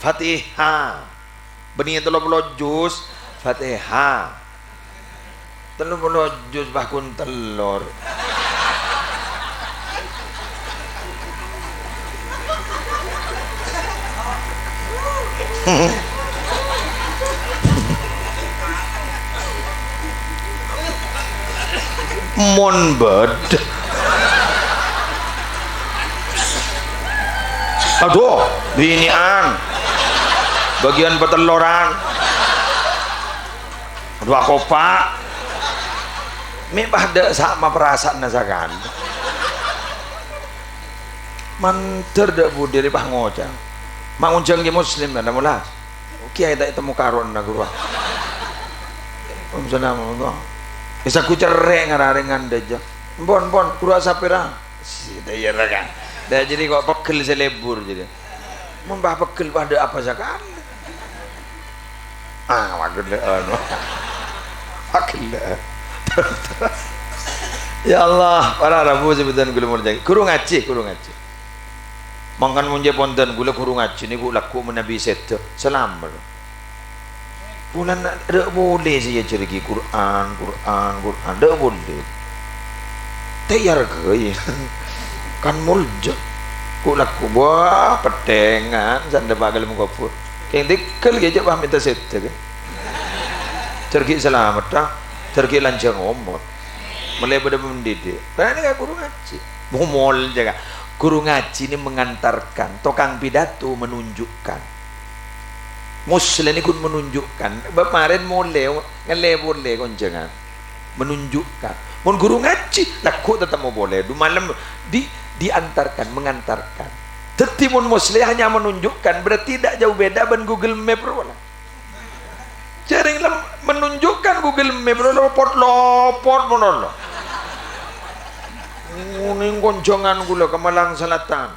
Fatihah. Bânnè tello polo juz Fatihah. Tello polo juz, Bah, ghun tellor. Mon bâdâ. Adhu, binè'an. Bâgiyân patelloran. Adhu, akopa'. Mè' padâ sama parasaanna sakalè. Mandhâr dâ' budi rè pas ngoca'. Ma' ngonjhâng Kè Muslim, kan, molas. Kèyaè ta' ètemmo karonna, ghuru. Om salam, Allah. Bisa ku cerrè' ngararè ngandhâjâ. Empon, empon, ghuru sapèra? Sida iyâ ra, kan. Dâ' jârèya kok pegghel sè lebur jârèya. Mon pas pegghel padâ apa sakalè. Ah, pegghel, anu. Pegghel. Ya Allah, para rabu sè bhunten kaulâ molja. Ghuru ngajhi, ghuru ngajhi. Mangkana mon jhâ' ponten, kaulâ ghuru ngajhi nèko lagghu' manabi sèdhâ, salamet. Polana dâ' polè sè èajhârraghi Qur'an, Qur'an, Qur'an, dâ' polè. Ta' èarghâi. Kan molja. Ko' lagghu', wah, pettèngan, sandhâpa' ka dâlem kobhur. Kèng tèghâl ghi' jhâ' pas mènta sèdhâ, ghi. Jhârghi' salamet, ta? Jhârghi' lanjhâng omor. Mèlè bâdâ pendidik. Bânnè ka ghuru ngajhi. Momol jâgâ. Ghuru ngajhi nè mengantarkan, tokang pidato menunjukkan. Musleh nè ghun menunjukkan. Bâ' marèn molè, ngallè polè konjhângan. Menunjukkan. Mon ghuru ngajhi, lagghu' tatemmo polè. Du malem di-, diantarkan, mengantarkan. Dhâddhi mon Musleh hanya menunjukkan, berarti tidak jauh beda bân Google Map rowa la. Jhârèng lem-, menunjukkan Google Map, lopot-lopot mono la. Ngonèng konjhângan kaulâ ka Malang Selatan.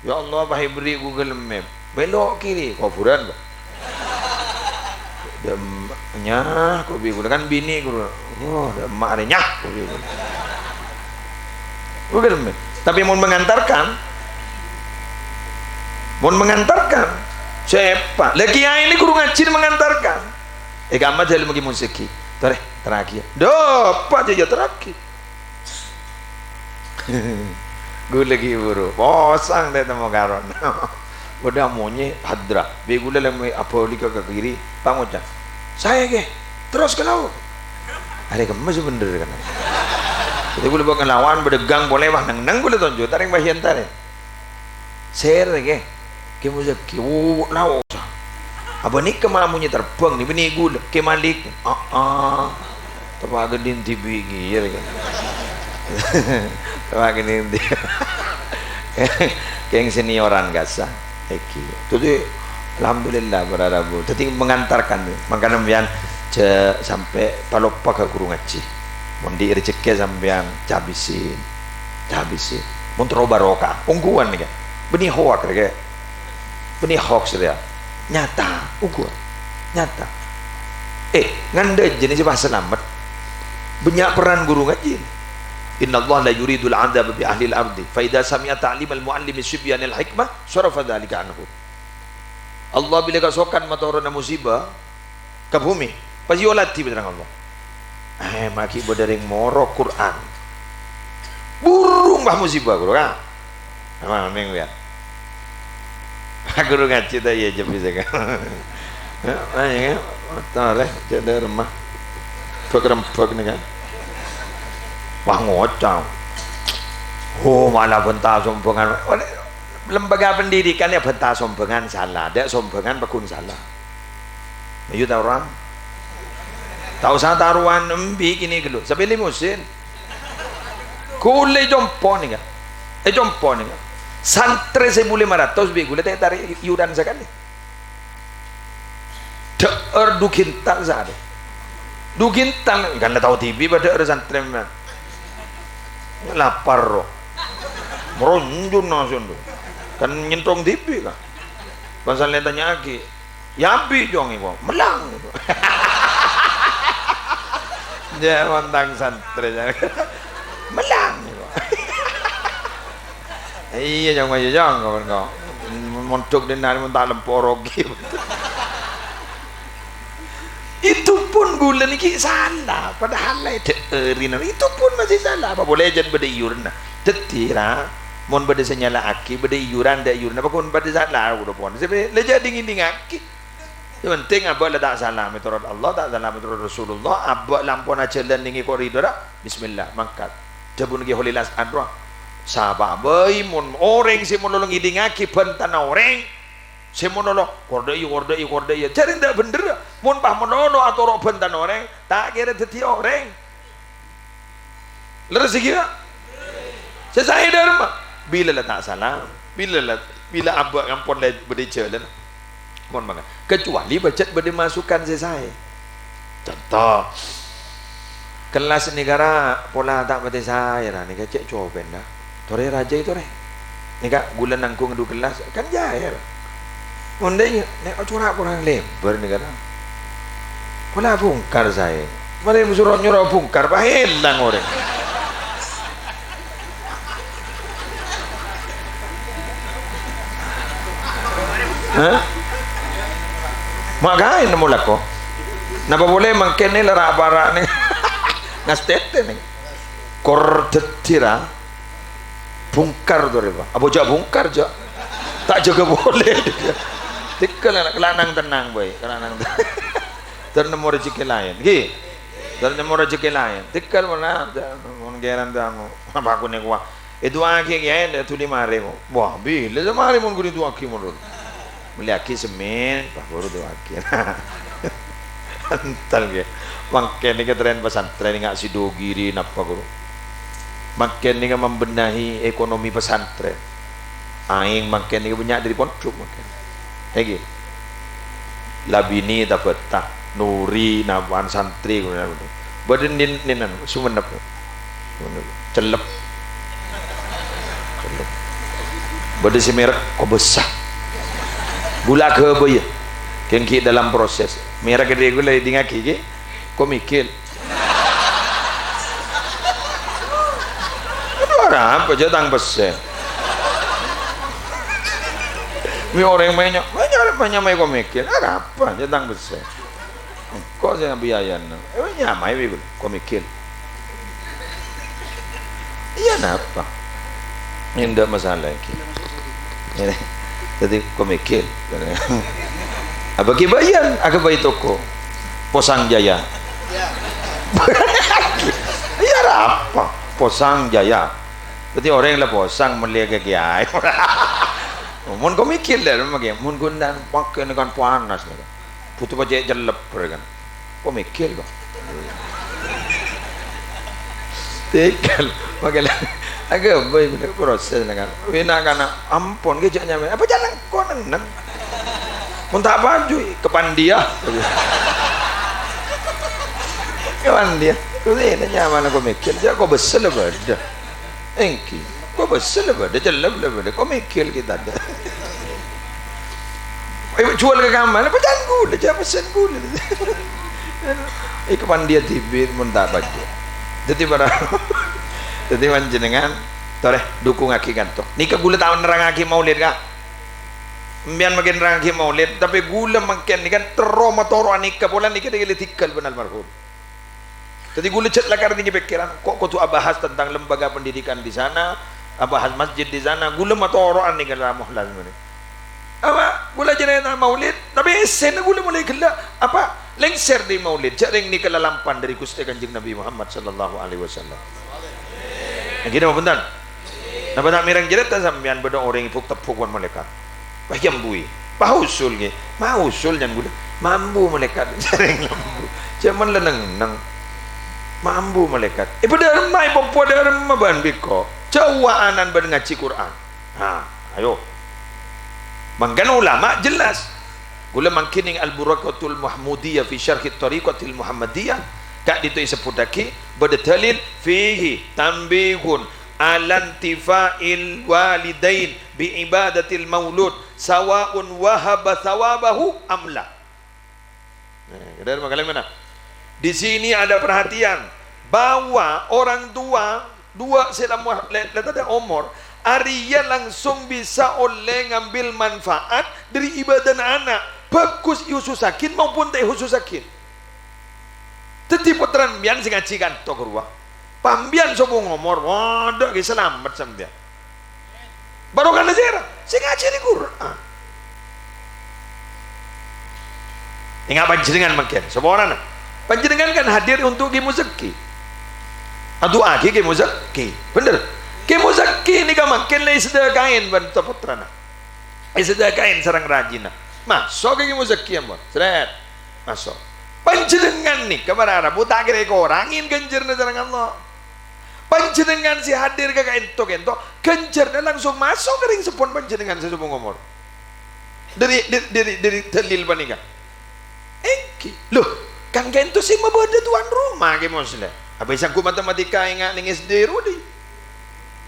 Ya Allah, pas èberri' Google Map. Belok kiri, kobhurân, Pak. Dâ' emma', nyah, ko' bi' kaulâ kan binè' kaulâ. Oh, dâ' emma' arè nyah, ko' bi' kaulâ. Google Map. Tapè mon mengantarkan, mon mengantarkan, sèpa? La kèyaè nè ghuru ngajhi mengantarkan. È kamma dâlem ghi' mosèghi. Torè, terraghi. Dâpa' jâ, yâ terraghi. Kaulâ ghi' buru. Posang ta' ètemmo karonna. Bâdâ monyè hadrah. Bi' kaulâ lem abâli ka, ka kiri, pangoca', "Saè, Kè, terros ka lao'." Arè kemma sè bhendher, kan. Dhâddhi kaulâ bâ' ngalawan, bâdâ gang polè, wah, neng-neng kaulâ tonjhu', tarèng bahiyan tarèng. Sèrè, Kè. Kè Muzakir, "Wo, lao'." Abâ' nèka mala monyè terbang nè, binè' kaulâ, Kè Malik. "Ah, ah." Teppa' ghândhi' dhibi' ghi, yâ, Kè. Teppa' ghândhi'. Kèng senioran kassa'. Èngghi. Dhâddhi, alhamdulillah, para rabu. Dhâddhi, mengantarkan. Mangkana, sampèyan, Jhâ' sampè' paloppa ka ghuru ngajhi. Mon andi' rejekkè sampèyan, cabisi. Cabisi. Mon terro barokah, ongghuwân nèka. Bânnè hoak rè, kè. Bânnè hoaks rè, ya. Nyata, ongghuwân. Nyata. Eh, ngandhâ jâ' nèka sè pas salamet. Bânnya' peran ghuru ngajhi. "Innallaha la yuridul adzaba bi ahlil ardi. Fa idza sami'a ta'limal muallimi sibyanil hikmah, sarafa dzalika anhu." Allah bilâ kasokan matoronna musibâ, ka bhumè, pas èoladhi Pètrana Allah. Eh, ma' ghi' bâdâ rèng morok Qur'an. Burung, bâh, musibâ, ghuru, ka? Emang, emang, ya. Ghuru ngajhi ta' iyâ, jhâ' bisa, ka? Ayo, ya. Tolè, jhâ' dâ' remma. Bâk-rembâk nèka. Wah, ngocang. Oh, malah bânta sombhângan. Lembaga pendidikan ya bânta sombhângan sala. Dâ' sombhângan pagghun sala. Ayo ta' orèng? Ta' osa tarowan embi' kènè' ghâllu. Sapè limosin. Ghulâ è compo' nèka. È compo' nèka. Santrè sèbu lèma ratos bi' ghulâ ta' ètarè' iuran sakalè. Dâ'âr du kintal sakalè. Du kintal, kan la tao dhibi' bâdâ dâ'âr santrè, man. Lapar, ro. Meronjun langsung, du. Kan nyentong dhibi', kan. Pas la ètanya'aghi, "Yâ, bi' jhung, èko." Mellang. Jhâ' mon tang santrè, jhâ'. Mellang, èko. Iyâ, jhung, iyâ, jhung, kawan kau. Mondhuk dinna' mon ta' lempo rogi. Itu pun ghulâ nèka sala, padahal la èdhâ'âri, itu pun masih sala. Apa polè jhân bâdâ iuranna. Dhâddhi, ra, mon bâdâ sè nyala'aghi, bâdâ iuran, dâ' iuranna, apa kon padâ sala, ghulâ pon. Sè la jhâ' ding-ngèdingngaghi. Sè pentèng abâ' la ta' sala mètorot Allah, ta' sala mètorot Rasulullah, abâ' la ampon ajhâlân nèng è koridor, bismillah, mangkat. Dhâbuna Kè Kholil As'ad, ra, sapa bhâi mon orèng sè malolo ngèdingngaghi bhântana orèng, sè malolo, "Kor dâ' iyâ, kor dâ' iyâ, kor dâ' iyâ." Jhâ' rèng ta' bhendher, mon pas malolo atoro' bhântana orèng, ta' kèra dhâddhi orèng. Lerres ghi, Pak? Sè saè dâ' remma. Bilâ la ta' sala, bilâ la, bilâ abâ' ampon la bâdâ è jhâlân. Mon mangka, kecuali pajhât bâdâ masukan sè saè. Conto, kellas nèka ra pola ta' patè saè ra, nèka cè' copèn ra. Torè rajâi torè. Nèka ghulâ nangghung è dhu kellas, kan jhâ' ra. Mon dâ' iyâ, nè' cora' korang lèbâr nèka ra. Pola bungkar saè. Marè soro nyoro bungkar, pas èlang orèng. Hah? Ma' kaè nemmo lako. Napa polè mangkèn nè la ra'-para' nè. Ngastètè nè. Kor dhâddhi ra. Bungkar torè, Pak. Apa jhâ' bungkar, jhâ'? Ta' jâgâ polè. Tèghâl, la nang-tennang, boy. La nang-tennang. Dâr nemmo rejhekkè laèn. Ghi. Dâr nemmo rejhekkè laèn. Tèghâl mona, mon kèran tamoy. Apa aku nèko, wah. Èdu'aaghi kèyaè, la dhuli marè, ko. Wah, bilâ sè marè mon ghun èdu'aaghi mon. Mellèyaghi semmèn, pas bhuru èdu'aaghi. Entel, ghi. Mangkèn nèka trèn pesantren nga' Sidogiri napa, ghuru. Mangkèn nèka membenahi ekonomi pesantren. Aèng mangkèn nèka bânnya' dâri pondhuk mangkèn. Èngghi. Labini tabâta, Nuri, napa'an santrè, bâdâ nin-, ninan, Sumenep. Cellep. Cellep. Bâdâ sè merek Kobessa. Ghulâ aghâbâyâ. Kèng ghi' dalam proses. Merek ghi' ghulâ èdingngaghi ghi. Komikil. Adhu, arapa jhâ' tang pèssè? Mè' orèng mè' nya-, mè' nya-, mè' nyamaè komikil. Arapa jhâ' tang pèssè? Engko' sè ngabiayana. Eh, nyamaè bi' komikil. Iyâ, napa? Enḍâ' masalah iki. Ini. Dhâddhi komikil. Abâghi bâ'iyân, aghâbây toko. Posang Jaya. Iyâ, arapa? Posang Jaya. Dhâddhi orèng la posang mellè ka kèyaè. Mon komikil la, mon ghun ta' pagghun kan panas nèka. Bhuto pajhât cellep, kan. Komikil, kok. Tèghâl, makkè la, aghâbây proses, kan. Wina kana, ampon, ghi' jhâ' nyamaè. Apa jhâ' lèngko nèng-nèng? Mon ta' paju, kapan dia? Èpandhiyâ, ghulâ nyamana ko' mèkkèl, jâ' ko' bessel la bâdâ. Èngghi, ko' bessel la bâdâ, cellep la bâdâ, ko' mèkkèl kita ada. Èjhuwâl ka kamma, pèca'an ghulâ, jâ' pèssèna ghulâ. Èpandhiyâ dhibi' mon ta' pajhât. Dhâddhi para, dhâddhi panjhennengngan, torè, dhukungaghi kanto. Nèka ghulâ ta' nerrangaghi maulid, Ka'. Sampèyan mangkèn nerrangaghi maulid, tapè ghulâ mangkèn nèka terro matoro'a nèka polana nèka dhâgghâl bân almarhum. Dhâddhi ghulâ jhât lakar nèngghi pèkkèran, kok kodhu abahas tentang lembaga pendidikan di sana, abahas masjid di sana, ghulâ matoro'an nèka la mohlas mènè. Apa? Ghulâ jhâ' nèka maulid, tapè essèna ghulâ molaè ghellâ'. Apa? Lèngsèr dâri maulid, jhâ' rèng nèka lalampan dâri Ghustè Kanjeng Nabi Muhammad sallallahu alaihi wasallam. Ngghi napa bhunten? Napa ta' mèreng carèta sampèyan bâdâ orèng èbhuk-tebbhuk bân malaèkat? Pas èyambu'i. Pas usul, ghi. Mausul, can ghulâ. Mambu malaèkat. Jhâ' rèng mambu. Jhâman la neng-enneng. Mambu malaèkat. È, padâ remma, è, popo padâ remma bân bi' engko'. Jhâuwâ ana'na bân ngajhi Qur'an. Nah, ayo. Mangkana ulama jelas. Ghulâ mangkèn neng Al-Buraqatul Mahmudiyah fi Syarhi Thariqatil Muhammadiyah, ka'dinto èsebbhuttaghi bâdâ dalil, "Fihi tanbihun 'ala intifa'il walidain bi ibadatil maulud, sawa'un wahaba thawabahu am la." Nah, kèdâ' makalèng mana? Di sini ada perhatian bahwa orang tua duwâ' sè la mo-, lè-, lè tadâ' omor, arèya langsung bisa ollè ngambil manfaat dâri ibadana ana', bhâghus èhusussaghi maupun ta' èhusussaghi. Dhâddhi pottrana sampèyan sè ngajhi kanto rowa, pas sampèyan sobung omor, wadâ, ghi salamet sampèyan. Barokana sèra? Sè ngajhâri Qur'an. Enga' panjhennengngan mangkèn, saporana. Panjhennengngan kan hadir untuk Kè Muzakki. Adu'aaghi Kè Muzakki. Bhender. Kè Muzakki nèka mangkèn la èsadhâkaè bân pottrana. Èsadhâkaè sareng rajina. Maso' ka Kè Muzakki, ampon. Srèt. Maso'. Panjhennengngan nèka para rabu ta' kèra èkorangè ghânjhârânna sareng Allah. Panjhennengngan sè hadir ka ka'ènto-ka'ènto, ghânjhârânna langsung maso' ka rèng seppona panjhennengngan sè sobung omor. Dâri, dâri, dâri, dâri dalil panèka. Èngghi. Loh, kan ka'ènto sè mabâdâ tuan rumah, Kè Musleh. Apa èsangghu matematika enga' neng S D rowa?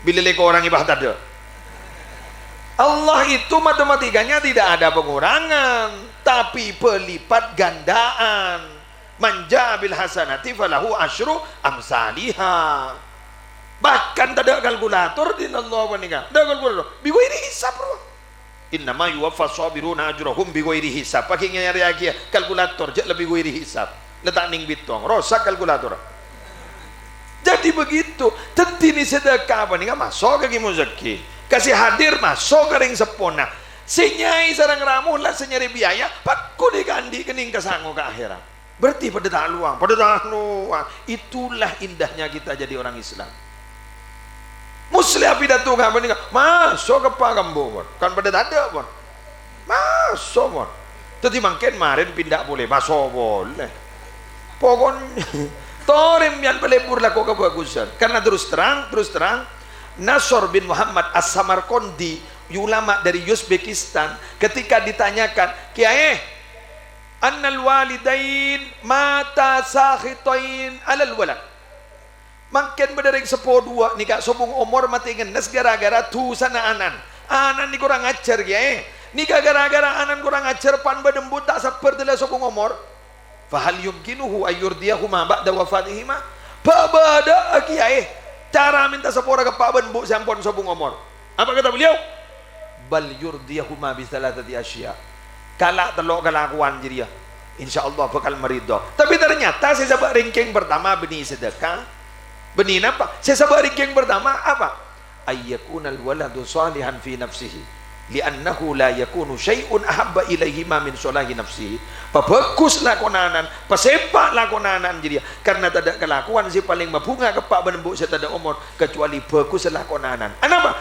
Bilâ la èkorangè pas tadâ'. Allah itu matematikanya tidak ada pengurangan, tapi berlipat gandaan. "Man jaa bil hasanati falahu asyru amsaliha." Bahkan tadâ' kalkulator dhin Allah panèka. Tadâ' kalkulator. Bi ghairi hisab, bro. "Innama yuwaffas sabiruna ajrahum bi ghairi hisab." Pas ghi' nyarèaghi kalkulator, jhâ' la bi ghairi hisab. La ta' nèng bitong. Rosak kalkulator. Jadi begitu. Dhâddhi nè sadhâka panèka maso' ka Kè Muzakki. Ka sè hadir maso' ka rèng seppona. Sè nyaè sareng rabu la sè nyarè biaya, pakkun èkaandi' kennèng ka sango ka akhèrat. Berarti padâ ta' lowang, padâ ta' lowang. Itulah indahnya kita jadi orang Islam. Musleh apidato ka panèka, maso' ka pa' ka embu', pon. Kan padâ tadâ', pon. Maso', pon. Dhâddhi mangkèn marèn pinda polè, maso' polè. Pokoknya, torè sampèyan palebur lako kabhâghusân. Karena terus terang, terus terang, Nasr bin Muhammad As-Samarqandi, ulama dari Uzbekistan, ketika ditanyakan, "Kèyaè, annal walidain mata sakhitain alal walad." Mangkèn bâdâ rèng seppo duwâ' nèka sobung omor matè ngennes ghârâ-ghârâ dhusana ana'na. Ana'na korang ajhâr, Kèyaè. Nèka ghârâ-ghârâ ana'na korang ajhâr, pan bân embu' ta' sabbhâr dâlâ sobung omor. "Fahal yumkinuhu an yurdiyahuma ba'da wafatihima?" Bâ-, bâdâ'â, Kèyaè, cara mènta sapora ka eppa' bân embu' sè ampon sobung omor. Apa kata beliau? "Bal yurdiyahuma bi tsalatsati asya'." Kala' tello' kalakowan jârèya, insyaallah bhâkal maridho. Tapè ternyata sè sabâ' ranking pertama bânnè sadhâka. Bânnè napa? Sè sabâ' ranking pertama apa? "Ayyakunal waladu shalihan fi nafsihi, li'annahu la yakunu syai'un ahabba ilaihima min sholahi nafsihi." Pabhâghus lakona ana'na, pasèpa' lakona ana'na jârèya, karna tadâ' kalakowan sè palèng mabhunga ka eppa' bân embu' sè tadâ' omor, kacuali bhâghus lakona ana'na. Anapa?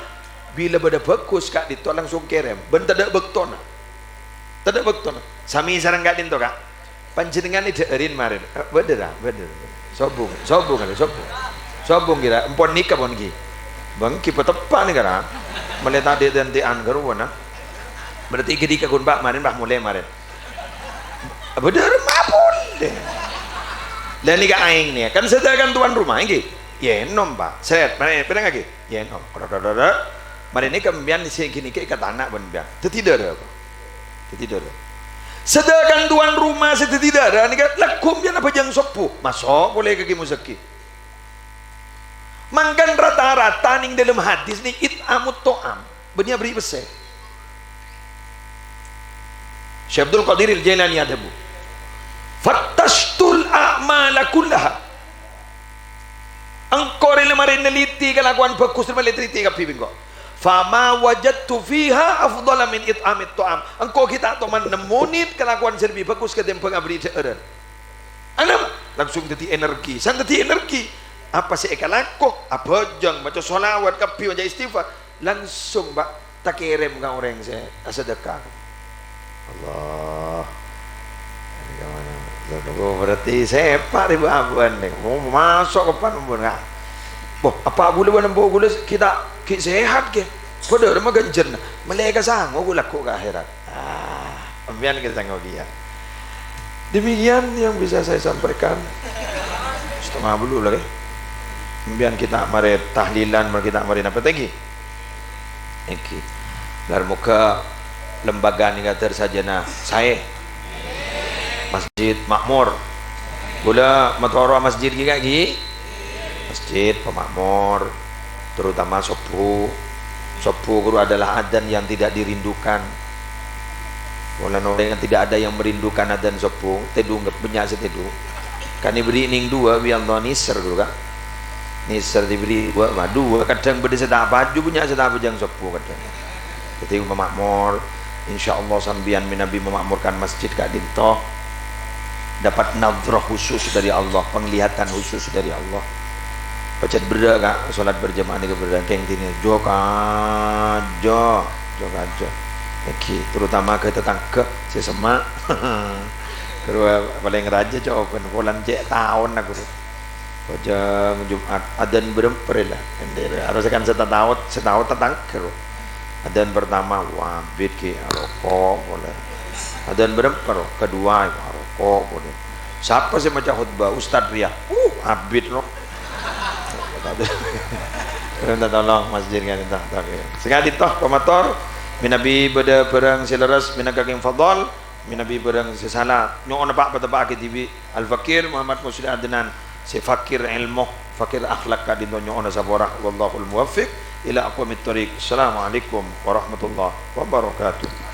Bilâ bâdâ bhâghus ka'dinto langsung kèrèm, bân tadâ' bâktona. Tadâ' bâktona. Samè sareng ka'dinto, Ka'. Panjhennengngan èdhâ'ârin marèn. Eh, bâdâ, ra? Bâdâ. Sobung, sobung, ra, sobung. Sobung, ra. Empon nèka, pon, ghi. Bânggi pateppa' nèka, ra. Mèlè tadâ' dânte'an karowa, na. Berarti ghâdhika ghun, Pak, marèn, Pak, molè marèn. Bâdâ remma polè. Lah nèka aèng nèka kan sadhâjâna tuan rumah, ènggi? Yâ ènom, Pak. Sèt, marè, pèrèngngaghi. Yâ ènom. Kro, kro, kro, kro. Marè nèka sampèyan sè ghânèka èkatana' bân sampèyan. Dhâddhi dârâ, Pak. Dhâddhi dârâ. Sadhâjâna tuan rumah sè dhâddhi dârâ nèka lagghu' sampèyan abhâjâng sobbhu. Maso' polè ka Kè Muzaki. Mangkana rata-rata nèng dâlem hadis nèng it'amut ta'am, bânnè aberri' pèssè. Syekh Abdul Qadir Al-Jailani adhâbu, "Fattashtul a'mala kullaha." Engko' rè la marè neliti kalakowan bhâghus, rè la marè teliti kabbhi bi' engko'. "Fama wajadtu fiha afdhala min it'amit ta'am." Engko' ghi' ta' toman nemmonè kalakowan sè lebbi bhâghus katèmbhâng aberri' dhâ'ârân. Anam, langsung dhâddhi energi. San dhâddhi energi. Apa sè èkalako? Abhâjâng, maca sholawat, kabbhi maca istighfar. Langsung, Pak, takèrèm ka orèng sè asadhâka. Allah. Ini kemana? Tuh, berarti sepak ribu abuan nih. Mau masuk ke pan pun, Kak. Boh, apa bulu bân embu' bulu kita ki sehat ke? Padahal mah ganjârna. Malaèkat sango gu lagghu' ka akhèrat. Ah, sampèyan kita ngogi ya. Demikian yang bisa saya sampaikan. Setengah bulu lagi. Sampèyan kita marè tahlilan, marè kita marè napa lagi? Ènggi. Lar moghâ lembaga nèka dhâr sajâna saè. Masjid makmur. Ghulâ matoro' masjid ghi, Kak, ghi? Masjid pemakmur. Terutama sobbhu. Sobbhu ghuru adalah adzan yang tidak dirindukan. Polana orèng tidak ada yang merindukan adzan sobbhu, tèdung bânnya' sè tèdung. Kan èberri' nèng duwâ' bi' Allah nèser ghuru, Kak. Nèser èberri' duwâ', wah, duwâ', kadhâng bâdâ sè ta' paju, bânnya' sè ta' abhâjâng sobbhu kadhâng. Dhâddhi, pemakmur, insyaallah sampèyan mènabi memakmurkan masjid ka'dinto dapat nadrah khusus dari Allah, penglihatan khusus dari Allah. Pajhât berrâ', Kak, salat berjamaah nèka berrâ', kèng dinèng jhâ' kajâ, jhâ' kajâ. Ènggi, terutama ka tatangghâ sè semma'. Ghuru palèng rajâ cobhân, polana cè' taon aku. Abhâjâng Jum'at, adzan bârâmpa rè la. Ende rè, harus kan sè ta' taot, sè taot tatangghâ, ro. Adzan pertama, wah, abit ghi, aroko' polè. Adzan bârâmpa, ro, kedua, aroko' polè. Sapa sè maca khutbah? Ustad rèya. Uh, abit, ro. Minta tolong masjid kan itu. Sèngghâ dinto, pamator. Mènabi bâdâ bârâng sè lerres, mènangka kèng fadhol. Mènabi bârâng sè sala, nyo'ona, Pak, patepa'aghi dhibi'. Al-Fakir Muhammad Musleh Adnan, sè fakir èlmo, fakir akhlak ka'dinto nyo'ona sapora. Wallahul muwaffiq ila aqwamit thoriq. Assalamualaikum warahmatullahi wabarakatuh.